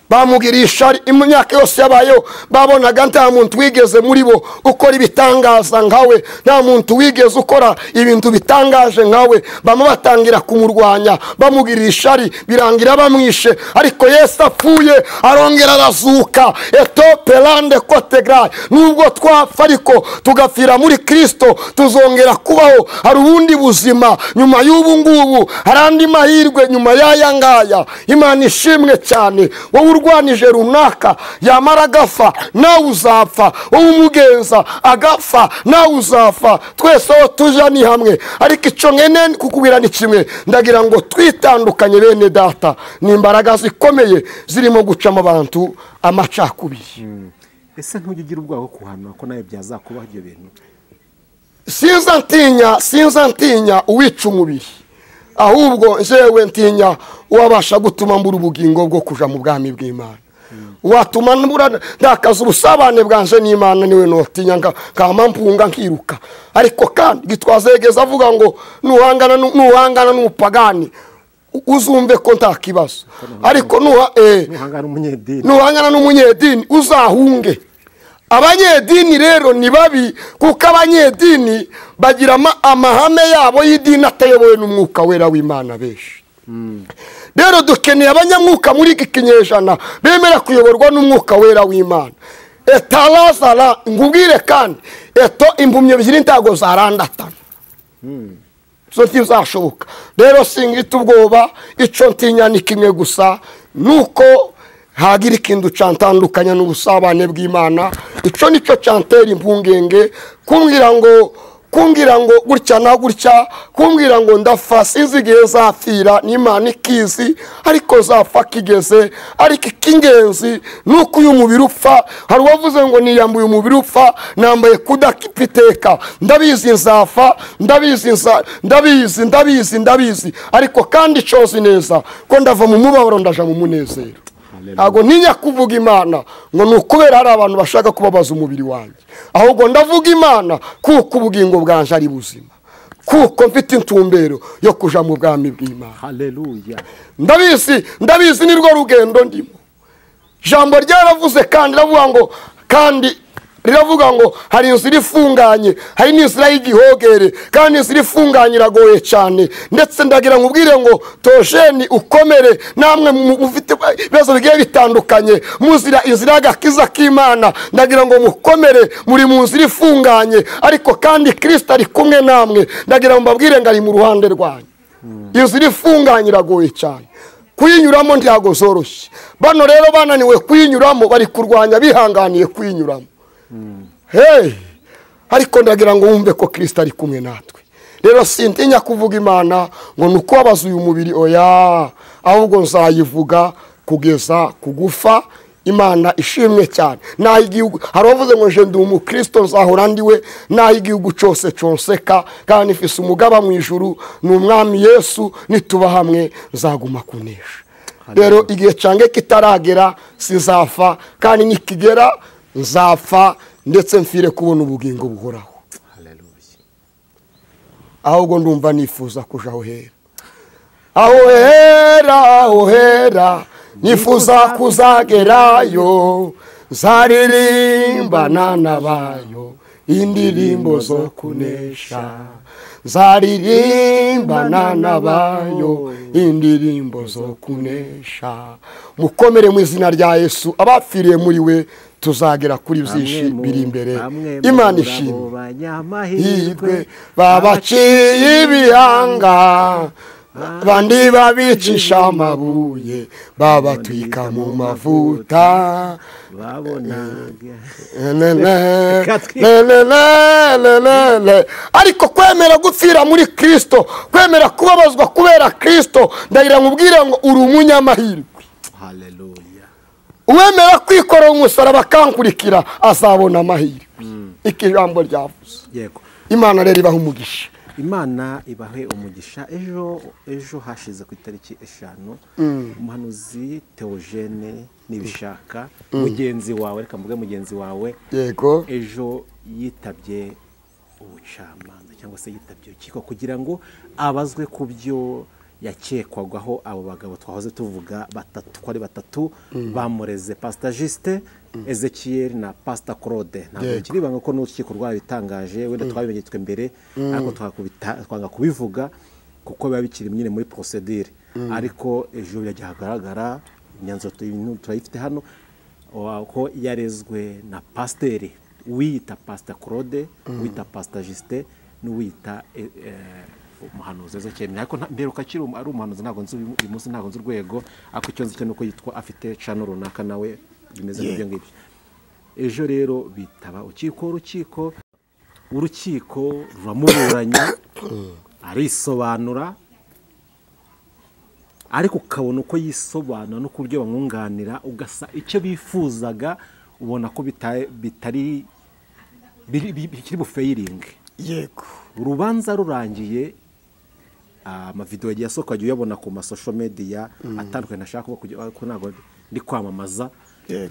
[SPEAKER 1] bamugiriye ishari. Imyaka yose yabayeho babonaga nta muntu wigeze muri bo ukora ibitangaza nkawe, nta muntu wigeze ukora ibintu bitangaje nkawe. Bamwe batangira kumurwanya bamugiriye ishari, birangira bamwishe. Ariko Yesu apfuye arongera arazuka. Eto pelande kote graye, nubwo twapfa ariko tugapfira muri Kristo tuzongera kubaho. Hari ubundi buzima nyuma y'ubu ngubu, hari andi mahirwe nyuma y'aya ngaya. Imana ishimwe cyane. Wowe urwanije runaka yamara agafa nawe uzapfa, wowe umugenza agapfa nawe uzapfa, twese aho tuja ni hamwe. Ariko icyo nkene kukubwira ni kimwe, ndagira ngo twitandukanye bene data. Ni imbaraga zikomeye zirimo gucamo abantu amacakubiri.
[SPEAKER 2] Ese ntujya ugira ubwoba bwo kuhanwa ko nawe byazakubaho ibyo bintu?
[SPEAKER 1] Sinza ntinya uwica umubiri, ahubwo jewe ntinya uwabasha gutuma mbura ubugingo bwo kuja mu bwami bw'Imana. Watuma mbura ndakaza ubusabane bwanje n'Imana, niwe notinya nkama mpunga nkiruka. Ariko kandi Gitwaza yegeza avuga ngo nuhangana n'umupagani uzumve ko nta kibazo, ariko nuhangana n'umunyedini uzahunge. Abanyedini rero ni babi, kuko abanyedini bagira amahame yabo y'idini atayobowe n'umwuka wera w'Imana benshi. Rero dukeneye abanyamwuka muri iki kinyejana bemera kuyoborwa n'umwuka wera w'Imana. Etarazara ngubwire kandi eto impumyi ebyiri ntago zarandatana, zo ntizashoboka. Rero singita ubwoba, ico ntinya ni kimwe gusa, nuko hagira ikintu cantandukanya n'ubusabane bw'Imana. Ico nico cantera impungenge, kumbwira ngo gutya na gutya, kumbwira ngo ndafa sinzi igihe nzapfira n'Imana ikizi, ariko zapfa kigeze. Ariko ikingenzi nuko uyu mubiri upfa. Hari uwavuze ngo niyambuye umubiri upfa nambaye kudakipiteka. Ndabizi nzafa, ndabizi ndabizi ndabizi ndabizi, ariko kandi cozi neza ko ndava mu mubabaro ndaja mu munezero. Ntago ntinya kuvuga Imana ngo nukubera hari abantu bashaka kubabaza umubiri wanjye, ahubwo ndavuga Imana kuko ubugingo bwanje ari buzima, kuko mfite intumbero yo kuja mu bwami bw'Imana.
[SPEAKER 2] Haleluya.
[SPEAKER 1] Ndabizi nirwo rugendo ndimo. Jambo ryaravuze kandi ravuga ngo kandi riravuga ngo hari inzira ifunganye, hari n'inzira y'igihogere, kandi inzira ifunganye iragoye cyane. Ndetse ndagira nkubwire ngo Tojeni ukomere, namwe mufite ibibazo bigiye bitandukanye muzira inzira y'agakiza k'Imana, ndagira ngo mukomere, muri mu nzira ifunganye, ariko kandi Kristo ari kumwe namwe. Ndagira ngo mbabwire ngo ari mu ruhande rwanyu. Inzira ifunganye iragoye cyane, kuyinyuramo ntago zoroshye. Bano rero bananiwe kuyinyuramo, bari kurwanya bihanganiye kuyinyuramo. Hey, ariko ndagira ngo wumve ko Kristo ari kumwe natwe. Rero sintinya kuvuga Imana ngo nukubabaza uyu mubiri, oya, ahubwo nzayivuga kugeza kugufa. Imana ishimwe cyane. Naho igihugu hari uwavuze ngo nje ndi umukristo nzahora ndiwe, naho igihugu cyose cyonseka, kandi ifise umugaba mu ijuru ni umwami Yesu, nituba hamwe nzaguma kunesha. Rero igihe cyange kitaragera sizafa, kandi nikigera nzapfa, ndetse mfire kubona ubugingo buhoraho.
[SPEAKER 2] Haleluya.
[SPEAKER 1] Ahubwo ndumva nifuza kuja aho hera, aho hera, aho hera nifuza kuzagerayo, nzaririmbana nabayo indirimbo zo kunesha, nzaririmbana nabayo indirimbo zo kunesha. Mukomere mu izina rya Yesu, abapfiriye muri we tuzagera kuri byinshi biri imbere. Imana ishimwe. Babaciriye ibihanga Bandi babicisha amabuye, babatwika mu mavuta.
[SPEAKER 2] Babonaga.
[SPEAKER 1] Le, le, le, le, le, le. Ariko kwemera gupfira muri Kristo, kwemera kubabazwa kubera Kristo, ndagira nkubwire ngo uri umunyamahirwe.
[SPEAKER 2] Haleluya.
[SPEAKER 1] Uwemera kwikorera umusaraba akankurikira azabona amahirwe. Iki jambo ryavuze.
[SPEAKER 2] Yego.
[SPEAKER 1] Imana rero ibaha umugisha.
[SPEAKER 2] Imana ibahe umugisha. Ejo hashize ku itariki 5, umuhanuzi Theogene Nibishaka, mugenzi wawe, reka mvuge mugenzi wawe.
[SPEAKER 1] Yego.
[SPEAKER 2] Ejo yitabye ubucamanza cyangwa se yitabye urukiko kugira ngo abazwe ku byo yakekwagaho abo bagabo twahoze tuvuga batatu, ko ari batatu bamureze, Pastor Justin, Ezekiel na Pastor Claude. Ntabwo bikiri ibanga ko n'urukiko rwabitangaje, wenda twabimenye twe mbere, ariko twanga kubivuga kuko biba bikiri nyine muri procedure. Ariko ejo birajya ahagaragara, imyanzuro turayifite hano, ko yarezwe na pasiteri uwiyita Pastor Claude, uwiyita Pastor Justin n'uwiyita umuhanuzi Ezekiel. Ariko mperuka akiri ari umuhanuzi, ntabwo nzi uyu munsi, ntabwo nzi urwego, ariko icyo nzi cyo nuko yitwa afite channel runaka nawe bimeze nk'ibyo ngibyo. Ejo rero bitaba urukiko ruramuburanya, arisobanura, ariko ukabona uko yisobanura no kubyo bamwunganira, ugasa icyo bifuzaga ubona ko bitari bikiri bufeyiringe.
[SPEAKER 1] Yego.
[SPEAKER 2] Urubanza rurangiye, amavideo yagiye asohoka, wagiye uyabona ku ma social media atandukanye, ntashaka kuvuga ko ntabwo ndi kwamamaza.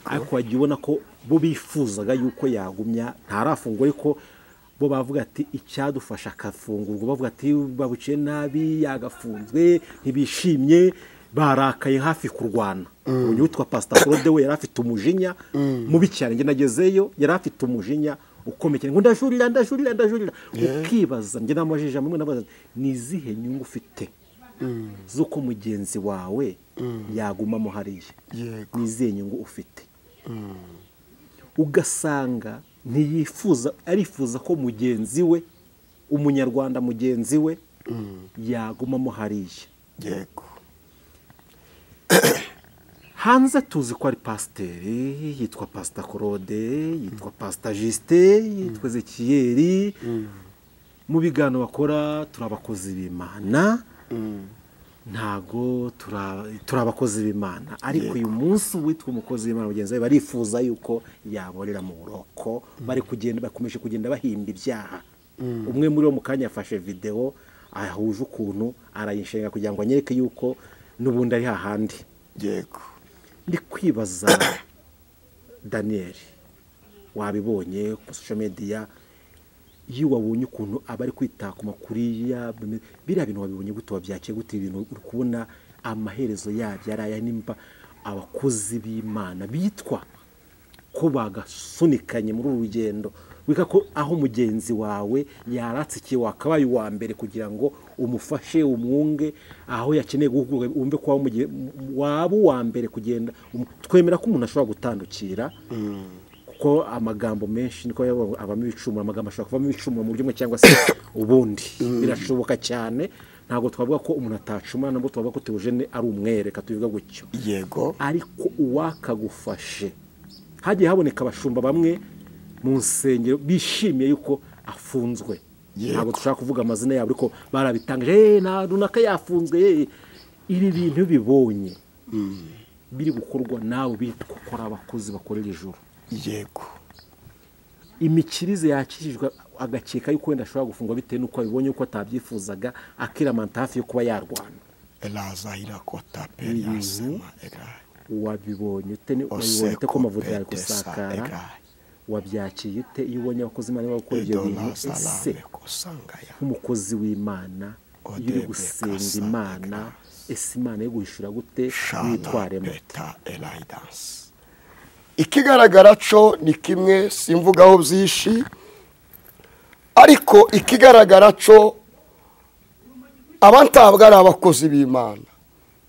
[SPEAKER 2] Ariko wagiye ubona ko bo bifuzaga yuko yagumya ntarafungwa, ariko bo bavuga ati icyadufasha akafungurwa, bavuga ati babuciye nabi, yagafunzwe, ntibishimye, barakaye hafi kurwana. Uyu witwa Pastor Claude we yari afite umujinya mubi cyane, njye nagezeyo yari afite umujinya ukomeye cyane, ngo ndajurira, ndajurira, ndajurira. Ukibaza, njye namajije amwe nabaza, ni izihe nyungu ufite z'uko mugenzi wawe yagumamo hariya? Ni izihe nyungu ufite? Ugasanga ntiyifuza, arifuza ko mugenzi we, umunyarwanda mugenzi we, yagumamo hariya.
[SPEAKER 1] Yego.
[SPEAKER 2] Hanze tuzi ko ari pasiteri, yitwa Pastor Claude, yitwa Pastor Justin, yitwa Ezekiel. Mu biganiro bakora turi abakozi b'Imana, ntago turi abakozi b'Imana, ariko uyu munsi witwa umukozi w'Imana mugenzi we barifuza yuko yaborera mu buroko, bari kugenda, bakomeje kugenda bahimba ibyaha. Umwe muri bo mu kanya yafashe video ahuje ukuntu arayinshenga kugira ngo anyereke yuko n'ubundi ari hahandi.
[SPEAKER 1] Yego.
[SPEAKER 2] Ndi kwibaza Daniel, wabibonye ku social media, iyo wabonye ukuntu abari kwita ku makuru ya biriya bintu, wabibonye gute, wabyakiye gute? Ibintu uri kubona amaherezo yabyo ari aya, nimba abakozi b'Imana bitwa ko bagasunikanye muri uru rugendo, wika ko aho mugenzi wawe yaratsikiye wakabaye uwa mbere kugira ngo umufashe, umwunge aho yakeneye guhugurwa, wumve ko waba uwa mbere kugenda. Twemera ko umuntu ashobora gutandukira, kuko amagambo menshi niko abamo ibicumuro, amagambo ashobora kuvamo ibicumuro mu buryo bumwe cyangwa se ubundi, birashoboka cyane. Ntabwo twavuga ko umuntu atacumura, ntabwo twavuga ko Theogene ari umwere, reka tubivuge gutyo.
[SPEAKER 1] Yego.
[SPEAKER 2] Ariko uwakagufashe, hagiye haboneka abashumba bamwe mu nsengero bishimiye yuko afunzwe. Ntabwo dushaka kuvuga amazina yabo, ariko barabitangaje, na runaka yafunzwe. Ibi bintu bibonye biri gukorwa nawe bitwa ko ari abakozi bakorera ijuru.
[SPEAKER 1] Yego.
[SPEAKER 2] Imikirize yakijijwe, agakeka yuko wenda ashobora gufungwa bitewe n'uko abibonye uko atabyifuzaga, akiramanta hafi yo kuba yarwana. Wabibonye ute? Wabibonye ute ko amavuta yari gusakara? Wabyakiye ute iyo ubonye abakozi b'Imana bakora ibyo bintu? Ese nk'umukozi w'Imana iyo uri gusenga Imana, ese Imana yo guhishura gute witwaremo?
[SPEAKER 1] Ikigaragara cyo ni kimwe, simvugaho byinshi, ariko ikigaragara cyo abantabwa ari abakozi b'Imana,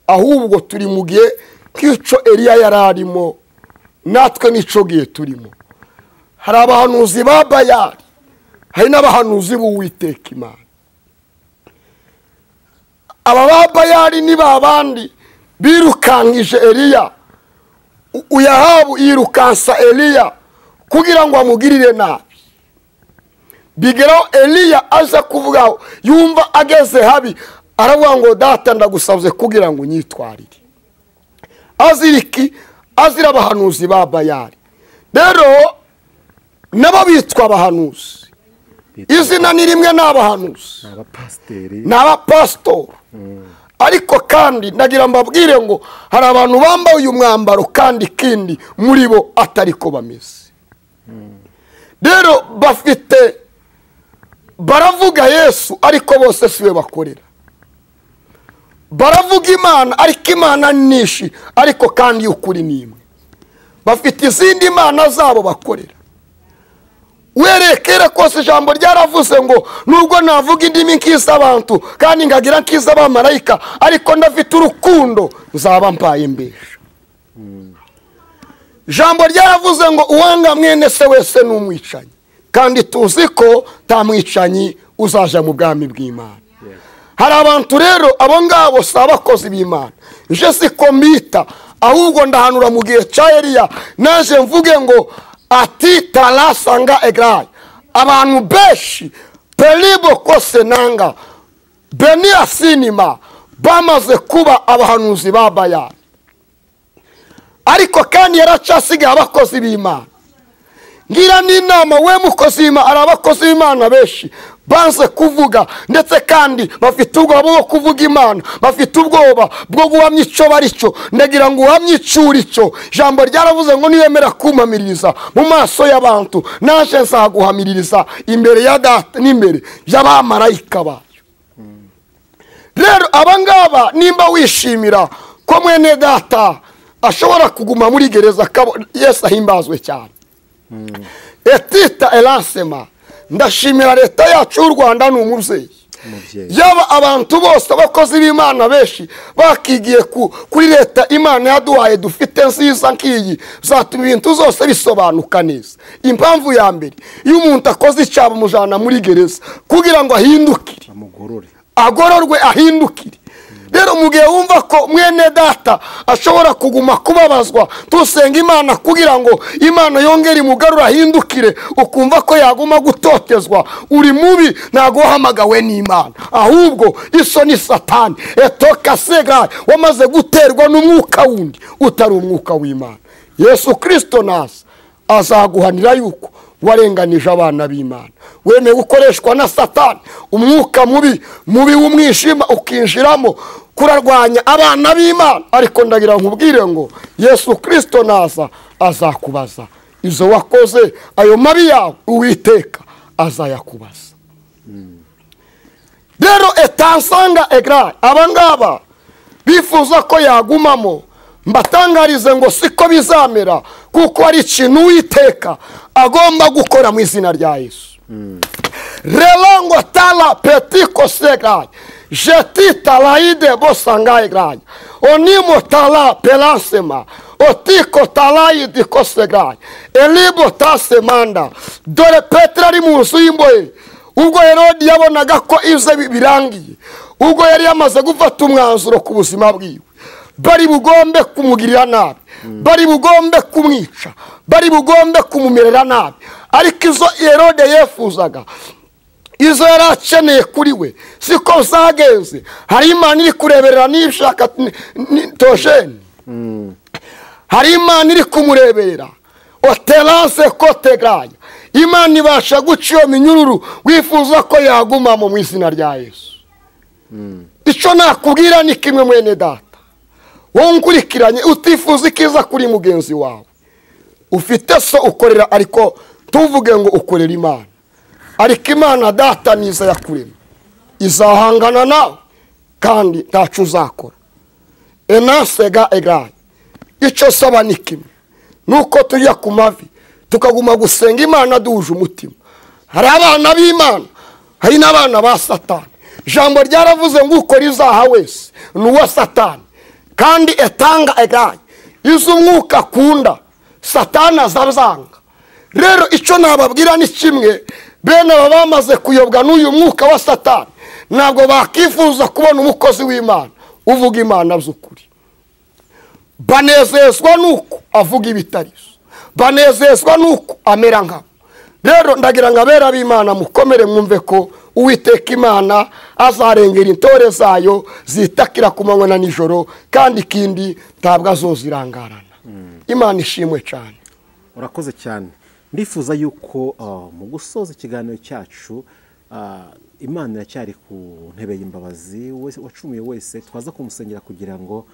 [SPEAKER 1] ahubwo turi mu gihe nk'icyo Eliya yari arimo, natwe n'icyo gihe turimo. Hari abahanuzi ba Bayali, hari n'abahanuzi b'Uwiteka Imana. Aba ba Bayali ni babandi birukankije Eliya. Uyahabu yirukansa Eliya kugira ngo amugirire nabi. Bigeraho Eliya aza kuvuga, yumva ageze habi, aravuga ngo data ndagusabye kugira ngo unyitwarire. Aziriki azira abahanuzi ba Bayali. Rero nabo bitwa abahanuzi, izina ni rimwe n'abahanuzi, n'abapasiteri. Ariko kandi ndagira mbabwire ngo hari abantu bambaye uyu mwambaro kandi kindi muri bo atariko bameze. Rero bafite, baravuga Yesu ariko bose siwe bakorera. Baravuga Imana ariko Imana nishi, ariko kandi ukuri ni imwe. Bafite izindi mana zabo bakorera. Werekera kose ijambo ryaravuze ngo nubwo navuga indimi nk'iz'abantu kandi ngagira nk'iz'abamarayika, ariko ndafite urukundo nzaba mpaye mbesha. Ijambo ryaravuze ngo uwanga mwene se wese n'umwicanyi, kandi tuzi ko tamwicanyi uzaja mu bwami bw'Imana. Hari abantu rero abo ngabo si abakozi b'Imana. Je siko mbita, ahubwo ndahanura mu gihe cya Eliya, naje mvuge ngo ati talasanga egrai. Abantu benshi pelibo kose nanga benia sinima bamaze kuba abahanuzi ba Bayali. Ariko kandi yaracasigaye abakozi b'Imana. Ngira n'inama we mukozi w'Imana, ari abakozi b'Imana benshi banze kuvuga, ndetse kandi bafite ubwoba bwo kuvuga Imana, bafite ubwoba bwo guhamya icyo bari cyo. Ndagira ngo uhamye icyo uri cyo. Ijambo ryaravuze ngo niwemera kumpamiririza mu maso y'abantu, naje nzaguhamiririza imbere ya Data n'imbere y'abamarayika bayo. Rero abangaba nimba wishimira ko mwene data ashobora kuguma muri gereza, Yesu ahimbazwe cyane. Etita elansema, ndashimira leta yacu y'u Rwanda ni umubyeyi. Yaba abantu bose abakozi b'Imana benshi bakigiye kuri leta Imana yaduhaye dufite nziza nkiyi, zatuma ibintu zose bisobanuka neza. Impamvu ya mbere, iyo umuntu akoze icyaha mujana muri gereza kugira ngo ahindukire, agororwe ahindukire. Rero mu gihe wumva ko mwene data ashobora kuguma kubabazwa, tusenga Imana kugira ngo Imana yongere imugarure ahindukire, ukumva ko yaguma gutotezwa, uri mubi, ntago wahamagawe n'Imana, ahubwo iso ni Satani etoka sega wamaze guterwa n'umwuka wundi utari umwuka w'Imana. Yesu Kristo naza azaguhanira yuko warenganije abana b'Imana, wemeye gukoreshwa na Satani, umwuka mubi mubi w'umwijima ukinjiramo kurarwanya abana b'Imana. Ariko ndagira nkubwire ngo Yesu Kristo naza azakubaza izo wakoze, ayo mabi yawe Uwiteka azayakubaza. Rero etansanga egra, abangaba bifuza ko yagumamo, mbatangarize ngo siko bizamera, kuko ari ikintu Uwiteka agomba gukora mu izina rya Yesu. Relango tala petiko segai, jeti talaide bosangai gai, onimo tala pelansema, otiko talaide kosegai, elibo tasemanda. Dore Petero ari mu nzu y'imbohe, ubwo Herodi yabonaga ko ibye birangiye, ubwo yari yamaze gufata umwanzuro ku buzima bwiwe, bari bugombe kumugirira nabi, bari bugombe kumwica, bari bugombe kumumerera nabi. Ariko izo Herode yefuzaga, izo yari akeneye kuri we, siko zagenze. Hari Imana iri kureberera n'ibishaka Tojeni, hari Imana iri kumureberera oteranse kotegaya. Imana ibasha guca iyo minyururu wifuza ko yagumamo mu izina rya Yesu. Icyo nakubwira ni kimwe mwene data, wowe unkurikiranye utifuza ikiza kuri mugenzi wawe, ufite so ukorera, ariko tuvuge ngo ukorera Imana, ariko Imana data niza yakurema izahangana nawe kandi ntacu uzakora. Enasega egaye, icyo saba ni kimwe, nuko tujya ku mavi tukaguma gusenga Imana duhuje umutima. Hari abana b'Imana, hari n'abana ba Satani. Ijambo ryaravuze ngo ukora izaha wese ni uwa Satani, kandi etanga egaye, izo umwuka akunda Satani azazanga. Rero icyo nababwira ni kimwe, bene aba bamaze kuyobwa n'uyu mwuka wa Satani, Ntabwo bakifuza kubona umukozi w'Imana uvuga Imana by'ukuri. Banezezwa nuko avuga ibitarizo, banezezwa nuko amera nkabo. Rero ndagira ngo abera b'Imana mukomere, mwumve ko Uwiteka Imana azarengera intore zayo zitakira ku manywa na nijoro, kandi ikindi ntabwo azozirangarana. Imana ishimwe cyane.
[SPEAKER 2] Urakoze cyane. Ndifuza yuko mu gusoza ikiganiro cyacu, Imana iracyari ku ntebe y'imbabazi, wacumuye wese twaza kumusengera kugira ngo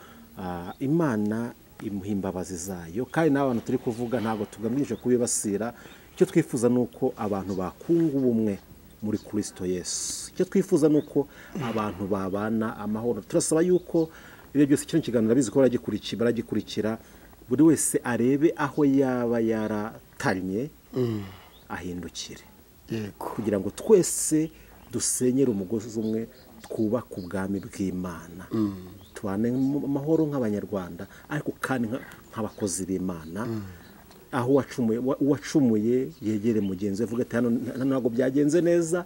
[SPEAKER 2] Imana imuhe imbabazi zayo. Kandi n'abantu turi kuvuga ntabwo tugamije kubibasira. Icyo twifuza nuko abantu bakunga ubumwe muri Kristo Yesu. Icyo twifuza nuko abantu babana amahoro. Turasaba yuko ibyo byose kino kiganiro abizi ko baragikurikira, buri wese arebe aho yaba yaratanye ahindukire.
[SPEAKER 1] Yego.
[SPEAKER 2] Kugira ngo twese dusenyere umugozi umwe, twubake ubwami bw'Imana. Tubane amahoro nk'abanyarwanda, ariko kandi nk'abakozi b'Imana. Aho uwacumuye yegere mugenzi we avuga ati hano ntabwo byagenze neza,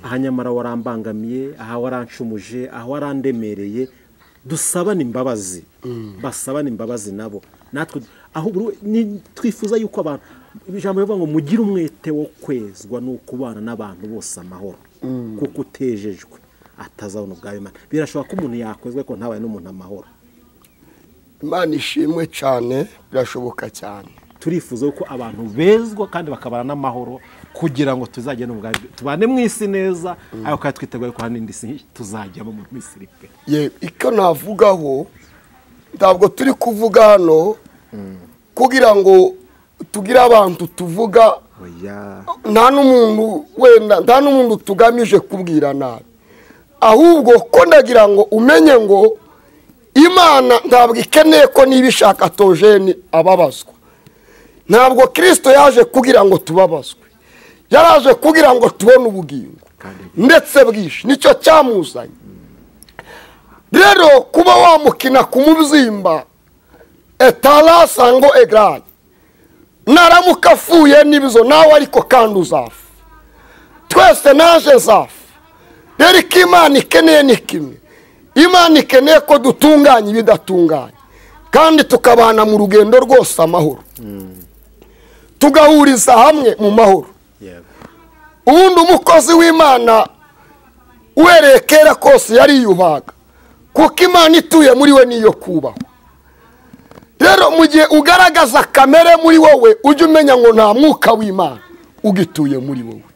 [SPEAKER 2] aha nyamara warambangamiye, aha warancumuje, aha warandemereye. Dusabane imbabazi, basabane imbabazi nabo. Natwe aho twifuza yuko abantu, ijambo rivuga ngo mugire umwete wo kwezwa no kubana n'abantu bose amahoro, kuko utejejwe atazabona ubwami Imana. Birashoboka ko umuntu yakwezwa ko ntabaye n'umuntu amahoro.
[SPEAKER 1] Imana ishimwe cyane, birashoboka cyane.
[SPEAKER 2] Turifuza ko abantu bezwa kandi bakabana n'amahoro, kugira ngo tuzajye n'ubwami, tubane mu isi neza, ariko kandi twiteguye ko hari indi si tuzajyamo mu Misiri pe.
[SPEAKER 1] Ye, icyo navugaho ntabwo turi kuvuga hano kugira ngo tugire abantu tuvuga, nta n'umuntu wenda, nta n'umuntu tugamije kubwira nabi, ahubwo ko ndagira ngo umenye ngo Imana ntabwo ikeneye ko niba ishaka Tojeni ababazwa. Ntabwo Kristo yaje kugira ngo tubabazwe, yaraje kugira ngo tubone ubugingo ndetse bwinshi, nicyo cyamuzanye. Rero kuba wamukina ku mubyimba etala sango egrade, naramuka afuye n'ibizo nawe, ariko kandi uzafa, twese naje nzafa. Rero icyo Imana ikeneye ni kimwe, Imana ikeneye ko dutunganya ibidatunganye, kandi tukabana mu rugendo rwose amahoro, tugahuriza hamwe mu mahoro. Ubundi umukozi w'Imana uhereye kera kose yariyubahaga, kuko Imana ituye muri we niyo kubahwa. Rero mu gihe ugaragaza kamere muri wowe, ujye umenya ngo nta mwuka w'Imana ugituye muri wowe.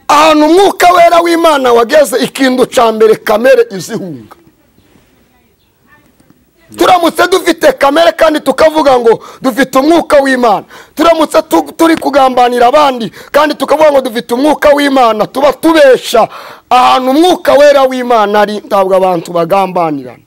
[SPEAKER 1] Ahantu umwuka wera w'Imana wageze, ikintu cya mbere kamere izihunga. Turamutse dufite kamere kandi tukavuga ngo dufite umwuka w'Imana, turamutse turi kugambanira abandi kandi tukavuga ngo dufite umwuka w'Imana, tuba tubesha. Ahantu umwuka wera w'Imana ari ntabwo abantu bagambanirana.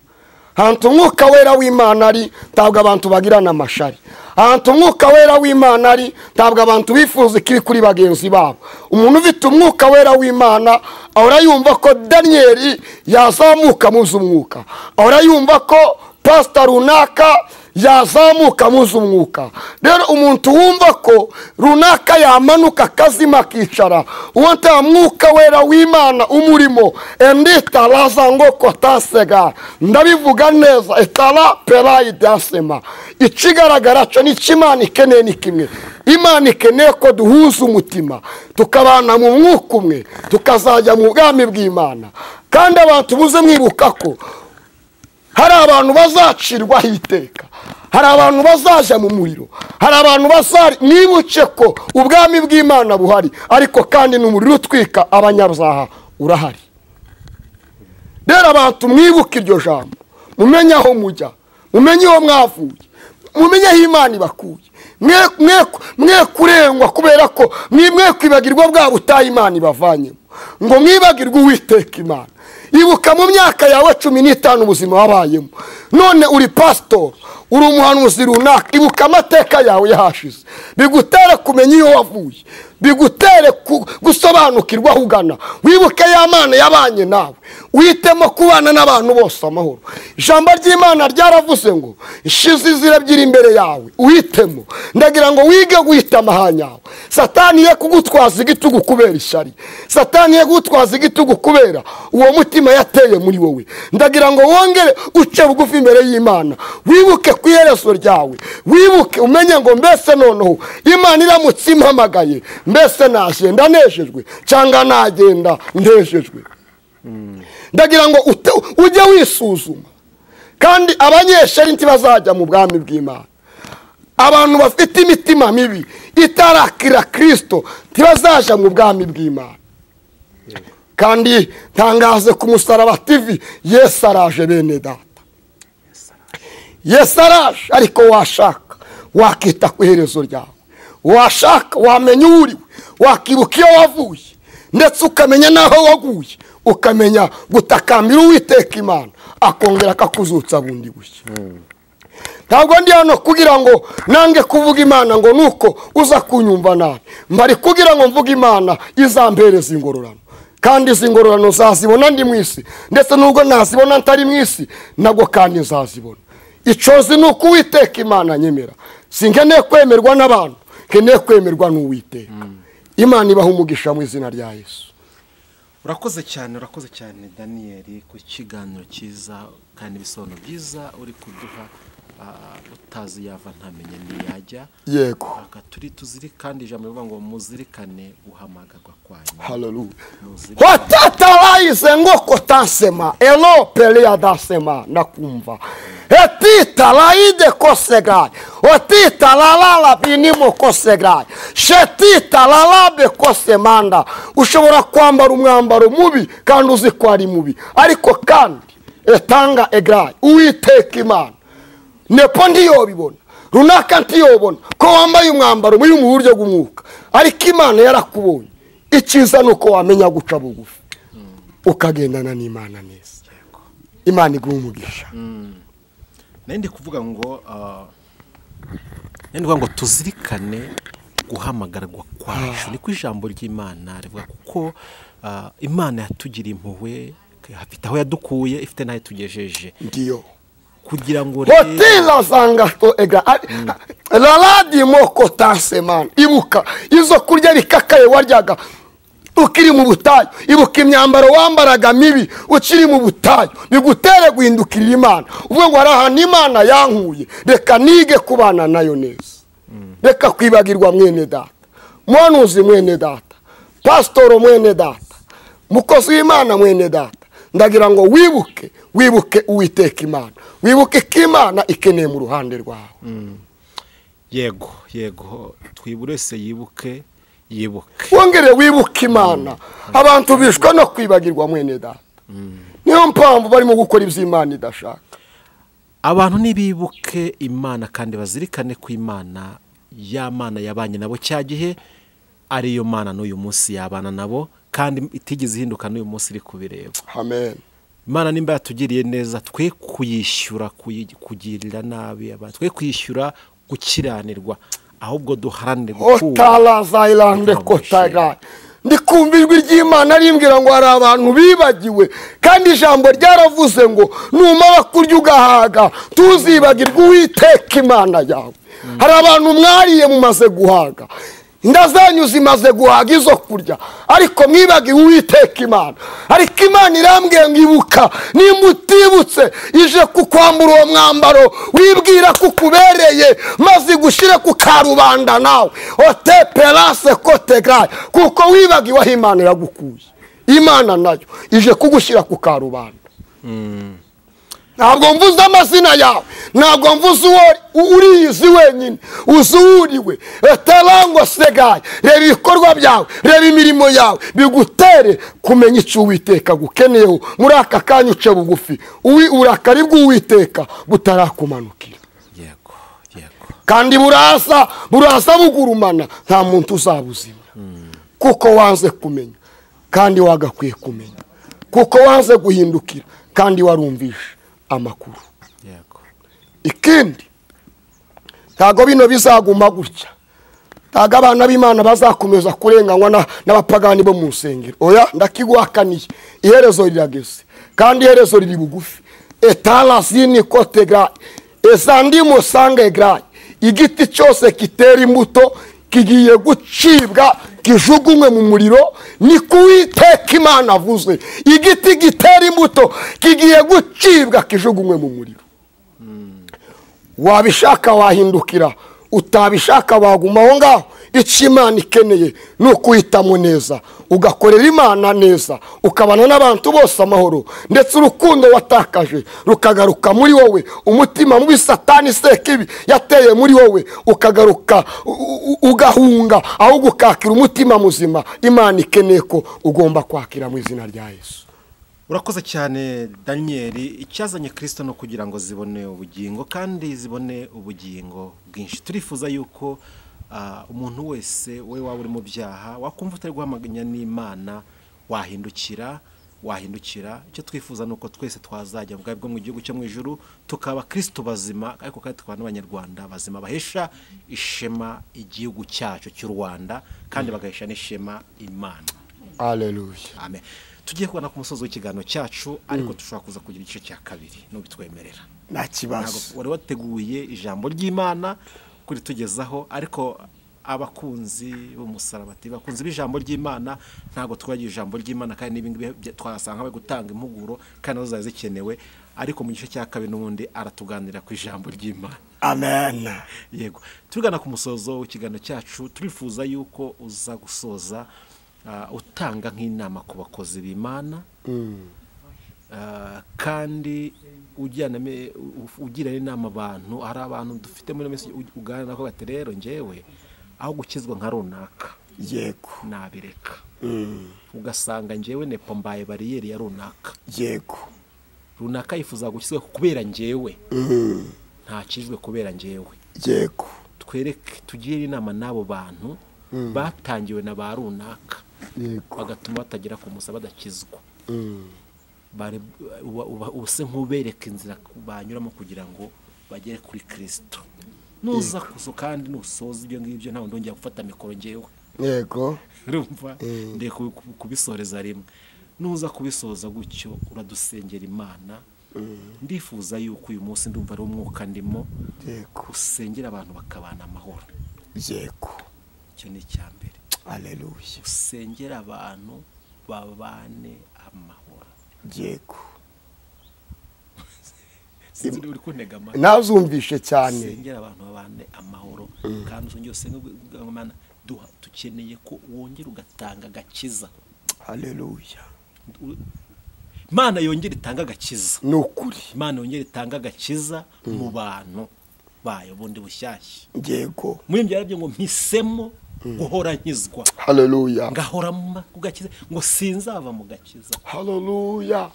[SPEAKER 1] Ahantu umwuka wera w'Imana ari ntabwo abantu bagirana amashari. Ahantu umwuka wera w'Imana ari ntabwo abantu bifuza ikibi kuri bagenzi babo. Umuntu ufite umwuka wera w'Imana ahora yumva ko Daniel yazamuka mu z'umwuka, ahora yumva ko pastor runaka yazamuka mu z'umwuka. Rero umuntu wumva ko runaka yamanuka akazima akicara, uwo nta mwuka wera w'Imana umurimo. Endita lazango kotasega, ndabivuga neza, etala perayi dasema. Ikigaragara cyo ni Imana ikeneye ni kimwe. Imana ikeneye ko duhuza umutima, tukabana mu mwuka umwe, tukazajya mu bwami bw'Imana. Kandi abantu buze mwibuka ko hari abantu bazacirwaho iteka, hari abantu bazaja mu muriro, hari abantu bazari. Nibuke ko ubwami bw'Imana buhari, ariko kandi n'umuriro utwika abanyabyaha urahari. Rero abantu mwibuke iryo jambo, mumenye aho mujya, mumenye aho mwavuye, mumenye aho Imana ibakuye. Mwe kurengwa kubera ko mwe kwibagirwa bwa butayu Imana ibavanyemo, ngo mwibagirwe Uwiteka Imana. Ibuka mu myaka yawe 15 ubuzima wabayemo, none uri pastor, uri umuhanuzi runaka, ibuka amateka yawe yahashize, bigutere kumenya iyo wavuye, bigutere gusobanukirwa aho ugana. Wibuke ya Mana yabanye nawe, uhitemo kubana n'abantu bose amahoro. Ijambo ry'Imana ryaravuze ngo ishize inzira ebyiri imbere yawe uhitemo. Ndagira ngo wige guhitamo ahanyawe. Satani ye kugutwaza igitugu kubera ishyari, Satani ye kugutwaza igitugu kubera uwo mutima yateye muri wowe. Ndagira ngo wongere uce bugufi imbere y'Imana, wibuke ku iherezo ryawe, wibuke umenye ngo mbese noneho Imana iramutse impamagaye, mbese nagenda nejejwe cyangwa nagenda ndejejwe. Ndagira ngo ujye wisuzuma. Kandi abanyeshari ntibazajya mu bwami bw'Imana. Abantu bafite imitima mibi itarakira Kristo ntibazaja mu bwami bw'Imana. Kandi ntangaze ku Musaraba TV, Yesu araje bene data, Yesu araje. Ariko washaka wakita ku iherezo ryawe, washaka wamenya uriwe, wakibuka iyo wavuye, ndetse ukamenya n'aho waguye, ukamenya gutakambira Uwiteka Imana akongera akakuzutsa bundi bushya. Ntabwo ndi hano kugira ngo nange kuvuga Imana ngo nuko uza kunyumva nabi, mbari kugira ngo mvuge Imana izampereza ingororano. Kandi izi ngororano zazibona ndi mu isi, ndetse nubwo nazibona ntari mu isi nabwo kandi nzazibona. Icozi ni uko Uwiteka Imana nyemera. Sinkeneye kwemerwa n'abantu, nkeneye kwemerwa n'Uwiteka. Imana ibaha umugisha mu izina rya Yesu.
[SPEAKER 2] Urakoze cyane, urakoze cyane Daniel ku kiganiro cyiza kandi ibisobanuro byiza uri kuduha. Utazi yava ntamenye niyajya.
[SPEAKER 1] Yego.
[SPEAKER 2] Turi tuziri kandi ijambo rivuga ngo muzirikane guhamagarwa kwanyu.
[SPEAKER 1] Haleluya. Hotatalaise ngo kotasema elo pelia dasema nakumva. Etita laide kosegai. Otita lalala binimo kosegai. Shetita lalabe kosemanda. Ushobora kwambara umwambaro mubi kandi uzi ko ari mubi, ariko kandi etanga egrai Uwiteka Imana nepo ntiyobibona, runaka ntiyobona ko wambaye umwambaro muri mu buryo bw'umwuka, ariko Imana yarakubonye. Icyiza nuko wamenya guca bugufi ukagendana n'Imana neza. Imana iguhe umugisha.
[SPEAKER 2] Nandi kuvuga ngo tuzirikane guhamagarwa kwacu. Niko ijambo ry'Imana rivuga, kuko Imana yatugiriye impuhwe, ifite aho yadukuye, ifite n'aho itugejeje.
[SPEAKER 1] Ndiyo.
[SPEAKER 2] Kugira ngo
[SPEAKER 1] hotela zangato ega laladi moko taseman. Ibuka izo kurya bikakaye waryaga ukiri mu butayu, ibuka imyambaro wambaraga mibi ukiri mu butayu, bigutere guhindukirira Imana uvuge ngo araha Imana yankuye, reka nige kubana nayo neza. Reka kwibagirwa mwene data, muhanuzi mwene data, pasitoro mwene data, mukozi w'Imana mwene data. Ndagira ngo wibuke, wibuke Uwiteka Imana, wibuke ko Imana ikeneye mu ruhande rwawe.
[SPEAKER 2] Yego, yego, twibure se yibuke, yibuke.
[SPEAKER 1] Wongere wibuke Imana. Abantu bishwe no kwibagirwa mwene data. Niyo mpamvu barimo gukora ibyo Imana idashaka.
[SPEAKER 2] Abantu nibibuke Imana kandi bazirikane ko Imana ya Mana yabanye nabo cya gihe ariyo Mana n'uyu munsi yabana nabo, kandi itigeze ihinduka n'uyu munsi iri kubireba.
[SPEAKER 1] Amen.
[SPEAKER 2] Imana nimba yatugiriye neza, twe kuyishyura kugirira nabi abantu, twe kuyishyura gukiranirwa, ahubwo duharanire gukura.
[SPEAKER 1] Otala zailande kotaga. Ndikumva ijwi ry'Imana rimbwira ngo hari abantu bibagiwe, kandi ijambo ryaravuze ngo numara kurya ugahaga tuzibagirwa Uwiteka Imana yawe. Hari abantu mwariye mumaze guhaga, inda zanyu zimaze guhaga izo kurya, ariko mwibagiwe Uwiteka Imana. Ariko Imana irambwiye ngo ibuka, nimba utibutse ije kukwambura uwo mwambaro wibwira ko ukubereye, maze igushyire ku karubanda nawe ote perase kote graye, kuko wibagiwe aho Imana yagukuye. Imana nayo ije kugushyira ku karubanda. Ntabwo mvuze amazina yawe, ntabwo mvuze uwo uriyizi wenyine, uzi uriwe. Etarango segaye, reba ibikorwa byawe, reba imirimo yawe, bigutere kumenya icyo Uwiteka agukeneyeho muri aka kanya. Uce bugufi, uburakari bw'Uwiteka butarakumanukira.
[SPEAKER 2] Yego, yego.
[SPEAKER 1] Kandi buraza, buraza bugurumana, nta muntu uzabuzima. Kuko wanze kumenya kandi wagakwiye kumenya, kuko wanze guhindukira kandi warumvishe amakuru.
[SPEAKER 2] Yego.
[SPEAKER 1] Ikindi Ntago bino bizaguma gutya. Ntago abana b'Imana bazakomeza kurenganywa n'abapagani bo mu nsengero. Oya, ndakiguhakaniye. Iherezo rirageze kandi iherezo riri bugufi. Etalasini kotegra ezandi musange gra, igiti cyose kitera imbuto kigiye gucibwa kijugunywe mu muriro. Ni kuwiteka Imana avuze, igiti gitera imbuto kigiye gucibwa kijugunywe mu muriro. Wabishaka wahindukira, utabishaka waguma aho ngaho. Icyo Imana ikeneye ni ukuhitamo neza, ugakorera Imana neza, ukabana n'abantu bose amahoro, ndetse urukundo watakaje rukagaruka muri wowe, umutima mubi Satani sekibi yateye muri wowe ukagaruka, ugahunga ahubwo ukakira umutima muzima. Imana ikeneye ko ugomba kwakira mu izina rya Yesu.
[SPEAKER 2] Urakoze cyane Daniel. Icyazanye Kristo no kugira ngo zibone ubugingo kandi zibone ubugingo bwinshi. Turifuza yuko umuntu wese we waba uri mu byaha wakumva utari guhamaganya n'Imana wahindukira. Icyo twifuza nuko twese twazajya bwa bwo mu gihugu cyo mu ijuru, tukaba Kristo bazima, ariko kandi tukaba n'abanyarwanda bazima bahesha ishema igihugu cyacu cy'u Rwanda, kandi bagahesha n'ishema Imana.
[SPEAKER 1] Haleluya,
[SPEAKER 2] amen. Tugiye kubona ku musozo w'ikiganiro cyacu, ariko dushobora kuza kugira igice cya kabiri nubitwemerera.
[SPEAKER 1] Nta kibazo.
[SPEAKER 2] Wari wateguye ijambo ry'Imana kuri tugezaho, ariko abakunzi b'umusaraba bakunzi b'ijambo ry'Imana ntago twagiye ijambo ry'Imana, kandi n'ibingibi twasanga bari gutanga impuguro kandi nazo zikenewe, ariko mu gice cya kabiri n'ubundi aratuganira ku ijambo ry'Imana.
[SPEAKER 1] Amen.
[SPEAKER 2] Yego, tugana ku musozo w'ikiganiro cyacu, turifuza yuko uza gusoza utanga nk'inama ku bakozi b'Imana, kandi ugira inama abantu. Hari abantu dufite muri mesi uganira nako bati rero njyewe aho gukizwa nka runaka,
[SPEAKER 1] yego,
[SPEAKER 2] nabireka. Ugasanga njyewe nepo mbaye bariyeri ya runaka,
[SPEAKER 1] yego,
[SPEAKER 2] runaka yifuza gukizwa kubera njyewe, ntakijwe kubera njyewe,
[SPEAKER 1] yego.
[SPEAKER 2] Twereke, tugire inama n'abo bantu batangiwe na ba runaka, bagatuma batagera ku musa badakizwa. Ubuse nkubereka inzira banyuramo kugira ngo bagere kuri Kristo. Nuza kuzo kandi nusoza ibyo ngibyo ntawe ndongera gufata mikoro ngewe.
[SPEAKER 1] Yego,
[SPEAKER 2] urumva ndeke kubisoreza rimwe. Nuza kubisoza gutyo uradusengera Imana. Ndifuza yuko uyu munsi ndumva ari umwuka ndimo.
[SPEAKER 1] Yego,
[SPEAKER 2] usengera abantu bakabana amahoro.
[SPEAKER 1] Yego,
[SPEAKER 2] icyo ni icya mbere.
[SPEAKER 1] Haleluya.
[SPEAKER 2] Usengera abantu babane amahoro.
[SPEAKER 1] Yego,
[SPEAKER 2] sinzi uri kuntega amatwi.
[SPEAKER 1] Nazumvishe cyane.
[SPEAKER 2] Usengera abantu babane amahoro, kandi usongeye usenge Imana, dukeneye ko wongera ugatanga agakiza.
[SPEAKER 1] Haleluya.
[SPEAKER 2] Imana yongera itanga agakiza.
[SPEAKER 1] Ni ukuri.
[SPEAKER 2] Imana yongera itanga agakiza mu bantu bayo bundi bushyashya.
[SPEAKER 1] Yego.
[SPEAKER 2] Muri ibyo yarabyo ngo mpisemo guhora nkizwa.
[SPEAKER 1] Haleluya.
[SPEAKER 2] Ngahora mu gakiza, ngo sinzava mu gakiza.
[SPEAKER 1] Haleluya.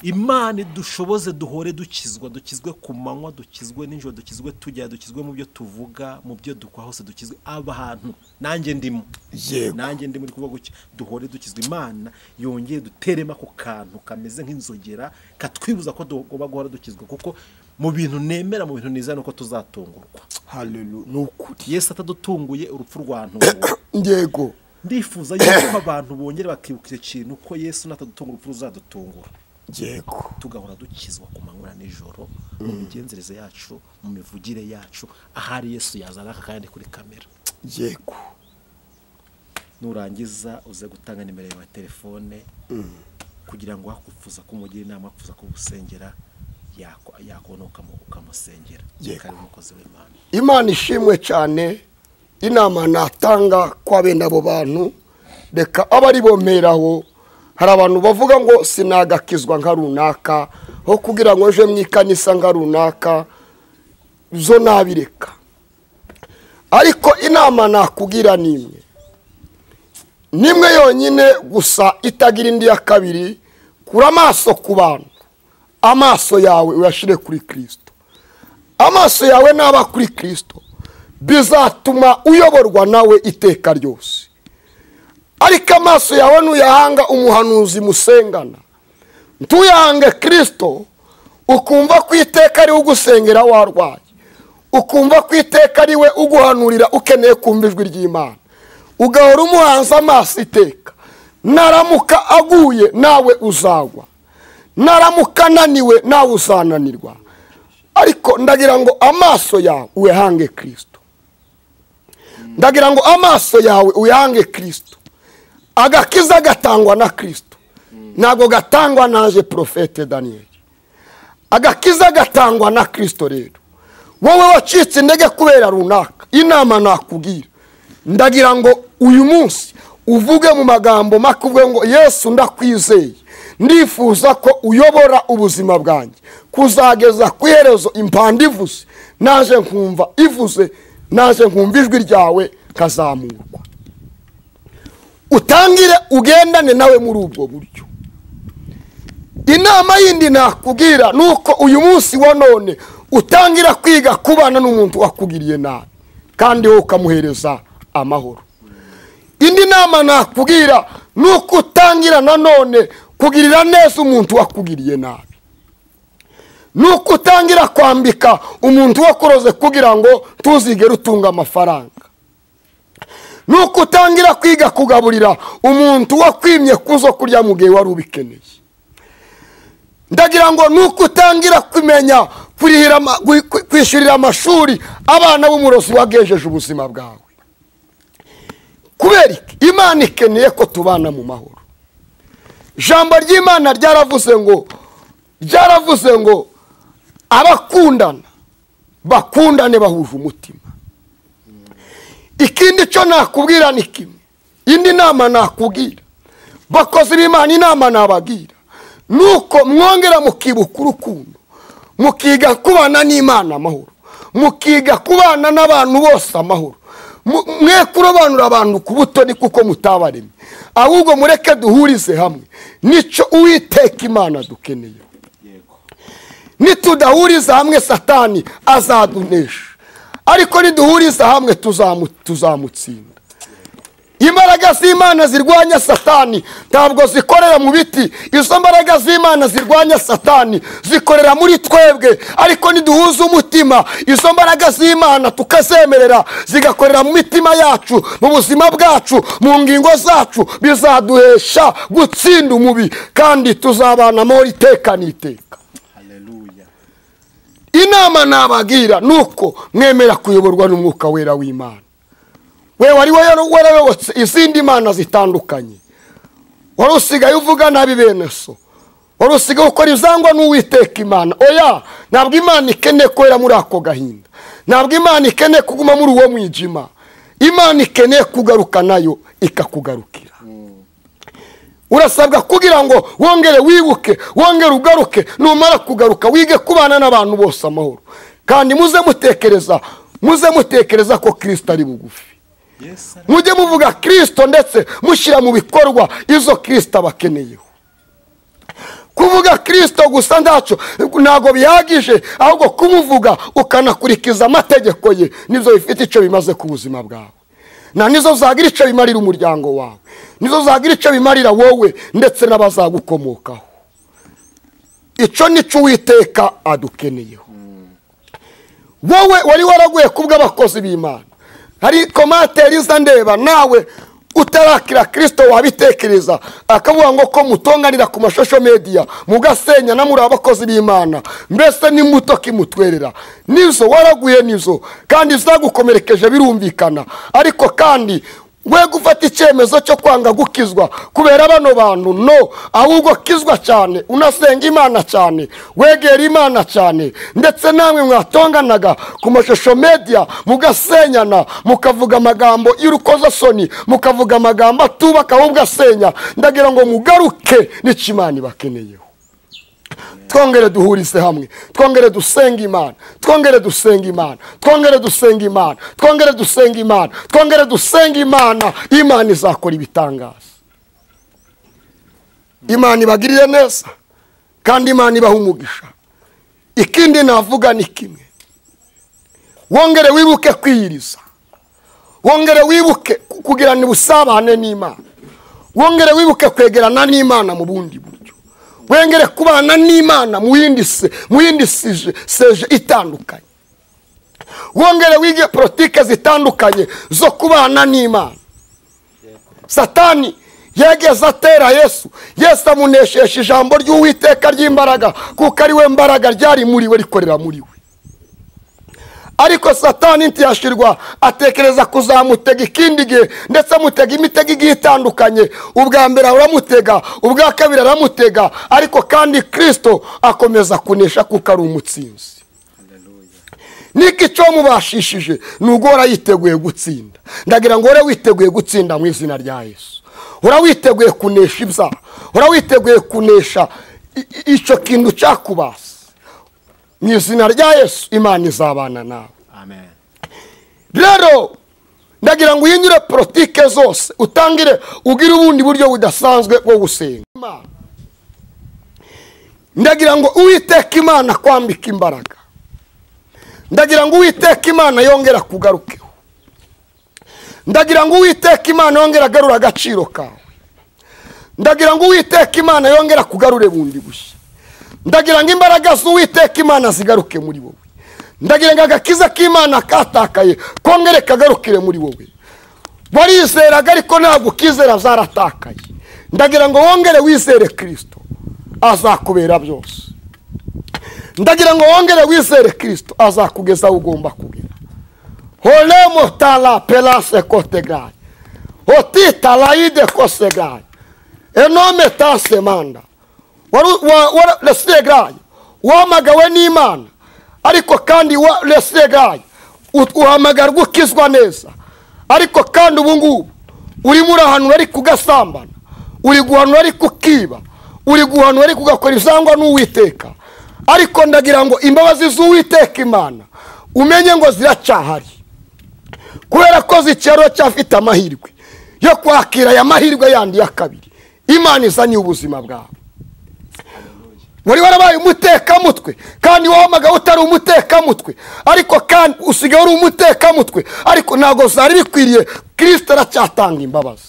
[SPEAKER 2] Imana idushoboze duhore dukizwa, dukizwe ku manywa, dukizwe nijoro, dukizwe tujya, dukizwe mu byo tuvuga, mu byo dukora hose, dukizwe abantu. Nanjye ndimo.
[SPEAKER 1] Yego.
[SPEAKER 2] Nanjye ndimo kuvuga gutya, duhore dukizwe. Imana yongeye duterema ku kantu kameze nk'inzogera katwibuza ko tugomba guhora dukizwa, kuko mu bintu nemera, mu bintu nizera nuko tuzatungurwa.
[SPEAKER 1] Haleluya. Nukuri.
[SPEAKER 2] Yesu atadutunguye urupfu rwantunguye.
[SPEAKER 1] Yego.
[SPEAKER 2] Ndifuza yuko abantu bongera bakibuka icyo kintu ko Yesu natadutungura urupfu ruzadutungura.
[SPEAKER 1] Yego.
[SPEAKER 2] Tugahora dukizwa ku manywa nijoro, mu migenzereze yacu, mu mivugire yacu, ahari Yesu yazana kandi kuri kamera.
[SPEAKER 1] Yego.
[SPEAKER 2] Nurangiza uze gutanga nimero yawe ya telefone kugira ngo wakufuza kumugira inama, wakufuza kugusengera, yakubona ukamusengera. Kandi umukozi w'Imana.
[SPEAKER 1] Imana ishimwe cyane. Inama natanga kwa bene abo bantu, reka abari bomeraho. Hari abantu bavuga ngo sinagakizwa nka runaka, ho kugira ngo nje mu ikanisa nka runaka, zo nabireka. Ariko inama nakugira nimwe, nimwe yonyine gusa itagira indi ya kabiri: kura amaso ku bantu, amaso yawe uyashire kuri Kristo. Amaso yawe naba kuri Kristo, bizatuma uyoborwa nawe iteka ryose. Ariko amaso yawe nuyahanga umuhanuzi musengana, ntuyange Kristo, ukumva ko iteka ari ugusengera warwaye, Ukumva ko iteka ari we uguhanurira, ukeneye kumva ijwi ry'Imana, ugahora umuhanze amaso iteka. Naramuka aguye nawe uzagwa, naramuka ananiwe nawe uzananirwa. Ariko ndagira ngo amaso yawe uyahange Kristo, ndagira ngo amaso yawe uyahange Kristo. Agakiza gatangwa na Kristo, ntabwo gatangwa naje Profete Daniel. Agakiza gatangwa na Kristo. Rero wowe wacitse intege kubera runaka, inama nakubwira, ndagira ngo uyu munsi uvuge mu magambo make, uvuge ngo Yesu ndakwizeye, ndifuza ko uyobora ubuzima bwanjye kuzageza ku iherezo. Impanda ivuze naje nkumva ivuze, naje nkumva ijwi ryawe kazamurwa. Utangire ugendane nawe muri ubwo buryo. Inama yindi nakubwira nuko uyu munsi wa none utangira kwiga kubana n'umuntu wakugiriye nabi, kandi wowe ukamuhereza amahoro. Indi nama nakubwira nuko utangira nanone kugirira neza umuntu wakugiriye nabi, nuko utangira kwambika umuntu wakoroze kugira ngo tuzigere utunga amafaranga, nuko utangira kwiga kugaburira umuntu wakwimye kuzo kurya mu gihe wari ubikeneye. Ndagira ngo nuko utangira kumenya kwishyurira amashuri abana b'umurozi wagejeje ubuzima bwawe. Kubera iki? Imana ikeneye ko tubana mu mahoro. Ijambo ry'Imana ryaravuze ngo abakundana bakundane bahuje umutima. Ikindi cyo nakubwira ni kimwe, indi nama nakubwira, bakozi b'Imana, inama nabagira nuko mwongera mukibuka urukundo, mukiga kubana n'Imana amahoro, mukiga kubana n'abantu bose amahoro. Mwe kurobanura abantu ku butoni kuko mutabaremye, ahubwo mureke duhurize hamwe. Nico Uwiteka Imana dukeneye. Nitudahuriza hamwe Satani azadunesha, ariko niduhuriza hamwe tuzamutsinda. Imbaraga z'Imana zirwanya Satani ntabwo zikorera mu biti. Izo mbaraga z'Imana zirwanya Satani zikorera muri twebwe, ariko niduhuza umutima izo mbaraga z'Imana tukazemerera zigakorera mu mitima yacu, mu buzima bwacu, mu ngingo zacu, bizaduhesha gutsinda umubi, kandi tuzabana amahoro iteka n'iteka.
[SPEAKER 2] Haleluya.
[SPEAKER 1] Inama nabagira nuko mwemera kuyoborwa n'Umwuka Wera w'Imana. We wari warayobotse izindi mana zitandukanye, wari usigaye uvuga nabi bene so, wari usigaye ukora izangwa n'Uwiteka Imana. Oya, ntabwo Imana ikeneye kwera muri ako gahinda, ntabwo Imana ikeneye kuguma muri uwo mwijima. Imana ikeneye kugaruka nayo ikakugarukira. Urasabwa kugira ngo wongere wibuke, wongere ugaruke. Numara kugaruka wige kubana n'abantu bose amahoro, kandi muze mutekereza ko Kristo ari bugufi. Mujye muvuga Kristo ndetse mushyira mu bikorwa izo Kristo abakeneyeho. Kuvuga Kristo gusa ndaco ntago bihagije, ahubwo kumuvuga ukanakurikiza amategeko ye nizo bifite icyo bimaze ku buzima bwawe, na nizo zagira icyo bimarira umuryango wawe, nizo zagira icyo bimarira wowe ndetse n'abazagukomokaho. Icyo nico Uwiteka adukeneyeho. Wowe wari waraguye kubw'abakozi b'Imana, hari komateri iza ndeba nawe utarakira Kristo wabitekereza akavuga ngo ko mutonganira ku mashosho media mugasenya na muri abakozi b'Imana, mbese ni muto kimutwerera. Nizo waraguye nizo, kandi zagukomerekeje birumvikana, ariko kandi we gufata icyemezo cyo kwanga gukizwa kubera bano bantu, no, ahubwo kizwa cyane, unasenga Imana cyane, wegera Imana cyane, ndetse namwe mwatonganaga ku mashusho media mugasenyana, mukavuga amagambo y'urukozasoni, mukavuga amagambo atubaka ahubwo asenya. Ndagira ngo mugaruke n'icyo Imana ibakeneyeho. Twongere duhurize hamwe, twongere dusenga Imana, twongere dusenga Imana, twongere dusenga Imana, twongere dusenga Imana, twongere dusenga Imana. Imana izakora ibitangaza. Imana ibagirire neza, kandi Imana ibaha umugisha. Ikindi navuga ni kimwe, wongere wibuke kwiyiriza, wongere wibuke kugirana ubusabane n'Imana, wongere wibuke kwegerana n'Imana mu bundi buryo, wengere kubana n'Imana mu yindi seje itandukanye. Wongere wige politike zitandukanye zo kubana n'Imana. Satani yageze atera Yesu, Yesu amuneshesha ijambo ry'Uwiteka ry'imbaraga, kuko ari we mbaraga ryari muri we rikorera muri we. Ariko Satani ntiyashirwa, atekereza kuzamutega ikindi gihe, ndetse amutega imitego igiye itandukanye. Ubwa mbere aramutega, ubwa kabiri aramutega, ariko kandi Kristo akomeza kunesha kuko ari umutsinzi. Niki cyo mubashishije nugora yiteguye gutsinda. Ndagira ngo ore witeguye gutsinda mu izina rya Yesu. Ora witeguye kunesha ibyaha, ora witeguye kunesha icyo kintu cyakubasa. Mu izina rya Yesu Imana izabana nawe.
[SPEAKER 2] Amen.
[SPEAKER 1] Rero ndagira ngo uyinyure politike zose, utangire ugire ubundi buryo budasanzwe bwo gusenga Imana. Ndagira ngo Uwiteka Imana kwambika imbaraga. Ndagira ngo Uwiteka Imana yongera kugarukeho. Ndagira ngo Uwiteka Imana yongera agarura agaciro kawe. Ndagira ngo Uwiteka Imana yongera kugarure bundi bushya. Ndagira ngo imbaraga z'Uwiteka Imana zigaruke muri wowe. Ndagira ngo agakiza k'Imana katakaye kongere kagarukire muri wowe. Warizeraga ariko ntabwo ukizera, zaratakaye. Ndagira ngo wongere wizere Kristo, azakubera byose. Ndagira ngo wongere wizere Kristo, azakugeza aho ugomba kugera. Holemo tala pelase kotegai, otita laide kosegai, enome tasemanda. Lesegai wamagawe n'Imana, ariko kandi lesegai uhamagarwa ukizwa neza, ariko kandi ubu ngubu urimo urahanura ariko ugasambana, uri guhanura ariko ukiba, uri guhanura ariko ugakora izangwa n'Uwiteka. Ariko ndagira ngo imbabazi z'Uwiteka Imana umenye ngo ziracyahari, kubera ko zicyaro cyafite amahirwe yo kwakira aya mahirwe yandi ya kabiri Imana izanye ubuzima bwawe. Wari warabaye umutekamutwe, kandi wahamagawe utari umutekamutwe, ariko kandi usigaye uri umutekamutwe, ariko ntabwo zari bikwiriye. Kristo aracyatanga imbabazi.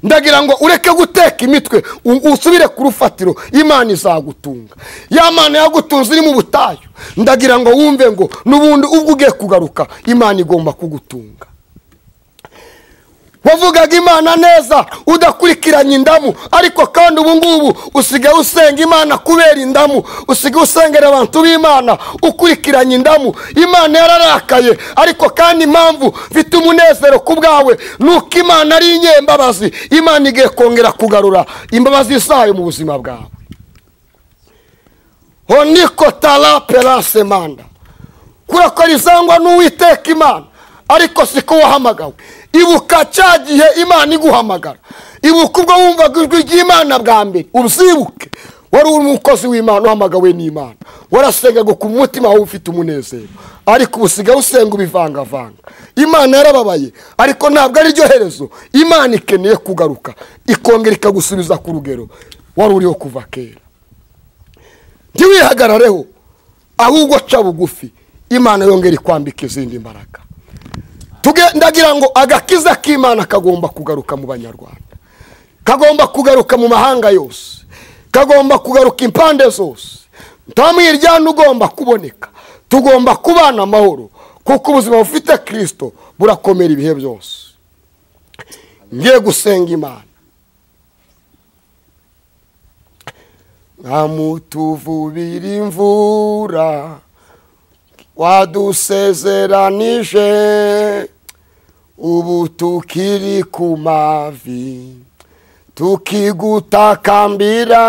[SPEAKER 1] Ndagira ngo ureke guteka imitwe, usubire ku rufatiro, Imana izagutunga. Ya Mana yagutunze iri mu butayu, ndagira ngo wumve ngo nubundi ubwo ugiye kugaruka Imana igomba kugutunga. Wavugaga Imana neza udakurikiranye indamu, ariko kandi ubu ngubu usigaye usenga Imana kubera indamu, usigaye usengera abantu b'Imana ukurikiranye indamu. Imana yararakaye, ariko kandi impamvu mfite umunezero ku bwawe nuko Imana ari inyembabazi. Imana igiye kongera kugarura imbabazi zayo mu buzima bwawe. Honiko tala pelase manda, kurakora izangwa n'Uwiteka Imana, ariko siko wahamagawe. Ibuka cya gihe Imana iguhamagara, ibuka ubwo wumvaga ijwi ry'Imana bwa mbere, ubyibuke. Wari uri umukozi w'Imana uhamagawe n'Imana, warasengaga ku mutima wawe ufite umunezero, ariko ubusigaye usenga ubivangavanga. Imana yarababaye, ariko ntabwo ari ryo herezo. Imana ikeneye kugaruka ikongera ikagusubiza ku rugero wari uriho kuva kera. Ntiwihagarareho, ahubwo ca bugufi, Imana yongera ikwambika izindi mbaraga. Ndagira ngo agakiza k'Imana kagomba kugaruka mu Banyarwanda, kagomba kugaruka mu mahanga yose, kagomba kugaruka impande zose. Nta mwiryane ugomba kuboneka, tugomba kubana amahoro, kuko ubuzima bufite Kristo burakomera ibihe byose. Ngiye gusenga Imana. Nkamutuvubira imvura wadusezeranije, ubu tukiri ku mavi tukigutakambira,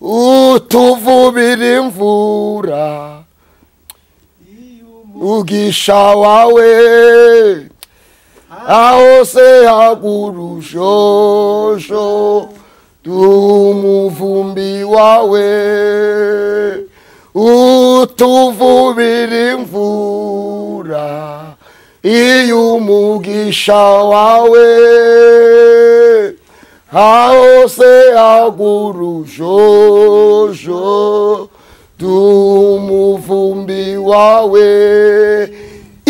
[SPEAKER 1] utuvubira imvura ugisha wawe aho se hagurushosho tumuvumbi wawe, utuvubira imvura iyo umugisha wawe aho se hagurushosho tumuvumbi wawe.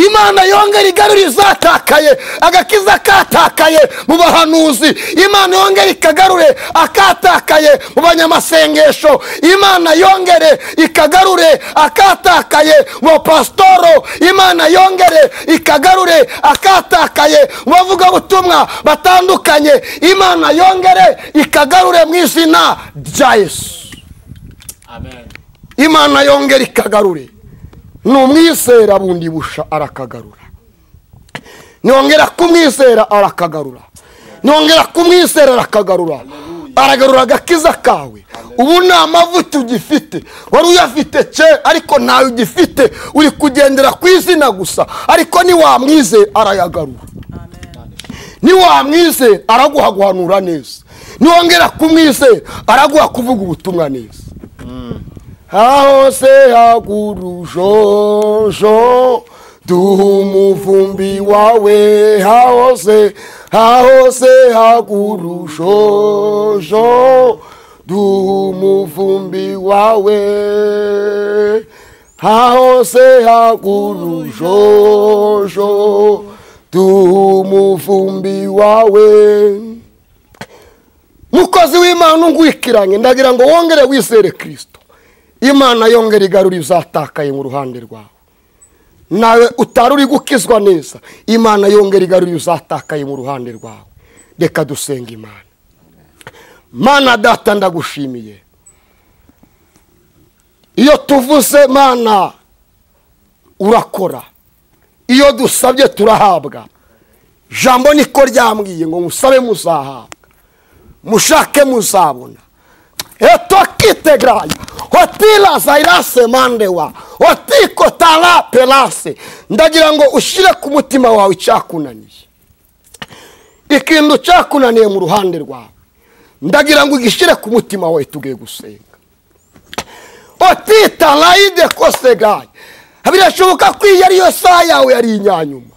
[SPEAKER 1] Imana yongera igarura izatakaye, agakiza katakaye mu bahanuzi. Imana yongera ikagarure akatakaye mu banyamasengesho. Imana yongere ikagarure akatakaye mu pastoro. Imana yongere ikagarure akatakaye mu bavugabutumwa batandukanye. Imana yongere ikagarure mu izina rya Yesu.
[SPEAKER 3] Amen.
[SPEAKER 1] Imana yongere ikagarure. Numwizera bundi busha arakagarura. Nongera kumwizera arakagarura. Nongera kumwizera arakagarura. Aragarura agakiza kawe. Ubu nta mavuta ugifite, wari uyafite kera ariko ntayo ugifite, uri kugendera ku izina gusa, ariko niwamwizera arayagarura. Niwamwizera araguha guhanura neza. Niwongera kumwizera araguha kuvuga ubutumwa neza. Hahose hagurujojo duha umuvumbi wawe. Hahose hahose hagurujojo duha umuvumbi wawe. Hahose hagurujojo duha umuvumbi wawe. Mukozi w'Imana ungwikiranye, ndagira ngo wongere wizere Kristo. Imana yongera igarura izatakaye mu ruhande rwawe. Nawe utari uri gukizwa neza, Imana yongera igarura izatakaye mu ruhande rwawe. Reka dusenga Imana. Mana data, ndagushimiye. Iyo tuvuze Mana urakora, iyo dusabye turahabwa. Jambo niko ryambwiye ngo musabe muzahabwa, mushake muzabona. Etokitegraya hotila zairase mandewa otiko tala pelase. Ndagira ngo ushire ku mutima wawe icyakunaniye, ikintu cyakunaniye mu ruhande rwawe, ndagira ngo ugishire ku mutima wawe. Tugiye gusenga. Otita laide kosegaye. Birashoboka ko iyi ariyo saha yawe yari inyanyuma,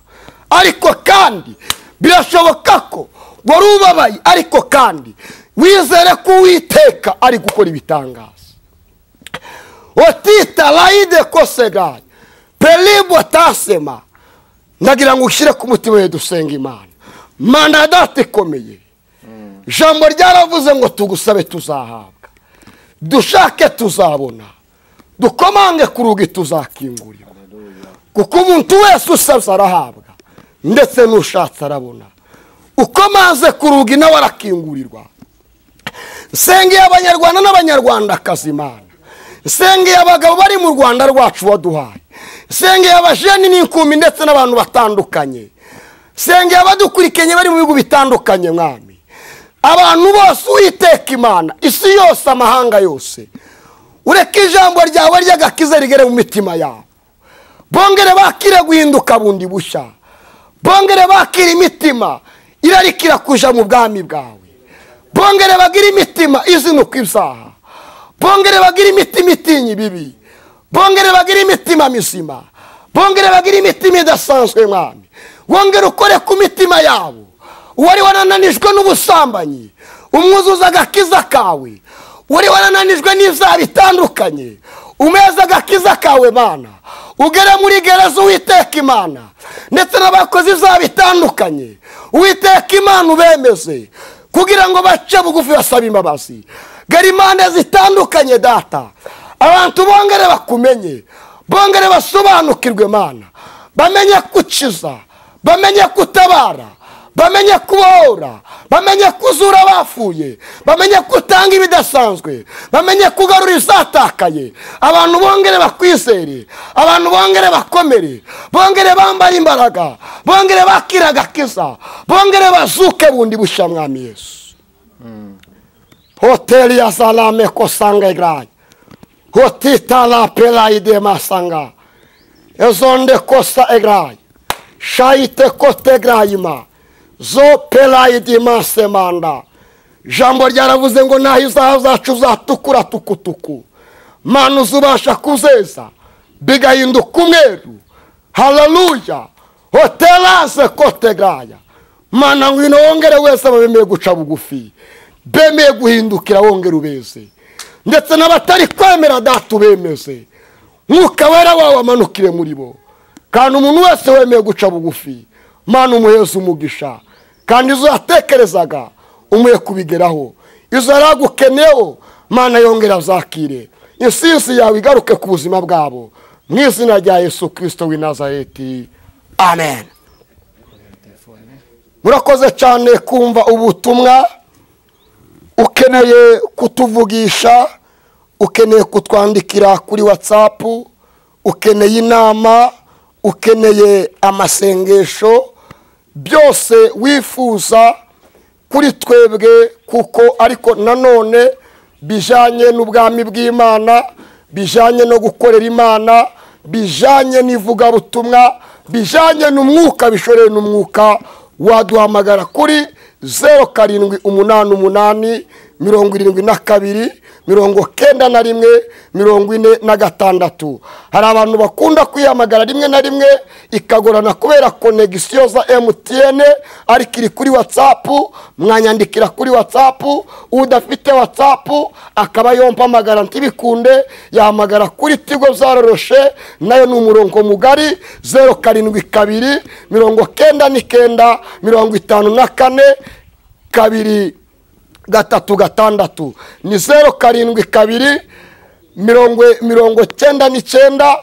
[SPEAKER 1] ariko kandi birashoboka ko wari ubabaye, ariko kandi wizere ko Uwiteka ari gukora ibitangaza. Otita laide kosegaye pelibo tasema. Ndagira ngo ushyire ku mutima we dusenga Imana. Mana data ikomeye, jambo ryaravuze ngo tugusabe tuzahabwa, dushake tuzabona, dukomange ku rugi tuzakingurirwa. Kuko umuntu wese usabye arahabwa, ndetse n'ushatse arabona. Ukomanze ku rugi nawe arakingurirwa. Nsengeye abanyarwanda n'abanyarwandakazi Imana. Nsengeye abagabo bari mu Rwanda rwacu waduhaye. Nsengeye abajeni n'inkumi ndetse n'abantu batandukanye. Nsengeye abadukurikenye bari mu bihugu bitandukanye Mwami. Abantu bose Uwiteka Imana, isi yose, amahanga yose, ureke ijambo ryawe ry'agakiza rigere mu mitima yabo. Bongere bakire guhinduka bundi bushya. Bongere bakire imitima irarikira kuja mu bwami bwawe. Bongere bagira imitima izinuka ibyaha. Bongere bagira imitima itinya ibibi. Bongere bagira imitima mizima. Bongere bagira imitima idasanzwe Mwami. Wongere ukore ku mitima yabo. Uwari warananijwe n'ubusambanyi, umwuzuza agakiza kawe. Uwari warananijwe n'ibyaha bitandukanye, umeza agakiza kawe Mana. Ugere muri gereza Uwiteka Imana, ndetse n'abakozi ibyaha bitandukanye, Uwiteka Imana ubemeze kugira ngo bace bugufi basabe imbabazi. Gari impande zitandukanye data, abantu bongere bakumenye, bongere basobanukirwe Mana, bamenye kukiza, bamenye kutabara, bamenye kubohora, bamenye kuzura abapfuye, bamenye kutanga ibidasanzwe, bamenye kugarura izatakaye. Abantu bongere bakwizere, abantu bongere bakomere, bongere bambaye imbaraga, bongere bakira agakiza, bongere bazuke bundi bushya Mwami Yesu. Hoteli ya salame kosanga igrai hotita la pelaide masanga ezonde kosa egrai shaite kote graima zo pelaide masemanda. Jambo ryaravuze ngo naho izaha zacu zatukura tukutuku, Mana uzubasha kuzeza bigahinduka umweru. Haleluya. Hotelaze kote graya. Mana ngwino wongere wese abemeye guca bugufi, bemeye guhindukira, wongere ubeze, ndetse n'abatari kwemera data ubemeze. Mwuka wera wawe amanukire muri bo, Kandi umuntu wese wemeye guca bugufi, Mana umuheza umugisha, kandi izo yatekerezaga umuye kubigeraho, izo yaragukeneyeho Mana yongera zakire, insinzi yawe igaruke ku buzima bwabo, mu izina rya Yesu Kristo w'i Nazareti, amen. Murakoze cyane kumva ubutumwa. Ukeneye kutuvugisha, ukeneye kutwandikira kuri WhatsApp, ukeneye inama, ukeneye amasengesho, byose wifuza kuri twebwe, kuko ariko nanone bijanye n'ubwami bw'Imana, bijanye no gukorera Imana, bijanye n'ivugabutumwa, bijanye n'umwuka, bishoreye n'umwuka, waduhamagara kuri 0788 72 91 46. Hari abantu bakunda kwihamagara rimwe na rimwe ikagorana kubera connexion za MTN, ariko iri kuri WhatsApp, mwanyandikira kuri WhatsApp. Udafite WhatsApp akaba yompamagara ntibikunde, yahamagara kuri Tigo zaroroshe, nayo ni umurongo mugari 072 99 54 2 3 6. Ni 072 99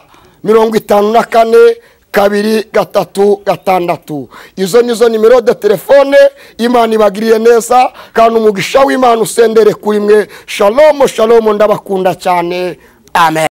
[SPEAKER 1] 54 2 3 6. Izo nizo nimero de telefone. Imana ibagiriye neza, kandi umugisha w'Imana usendere kuri mwe. Shalom, shalom, ndabakunda cyane. Amen.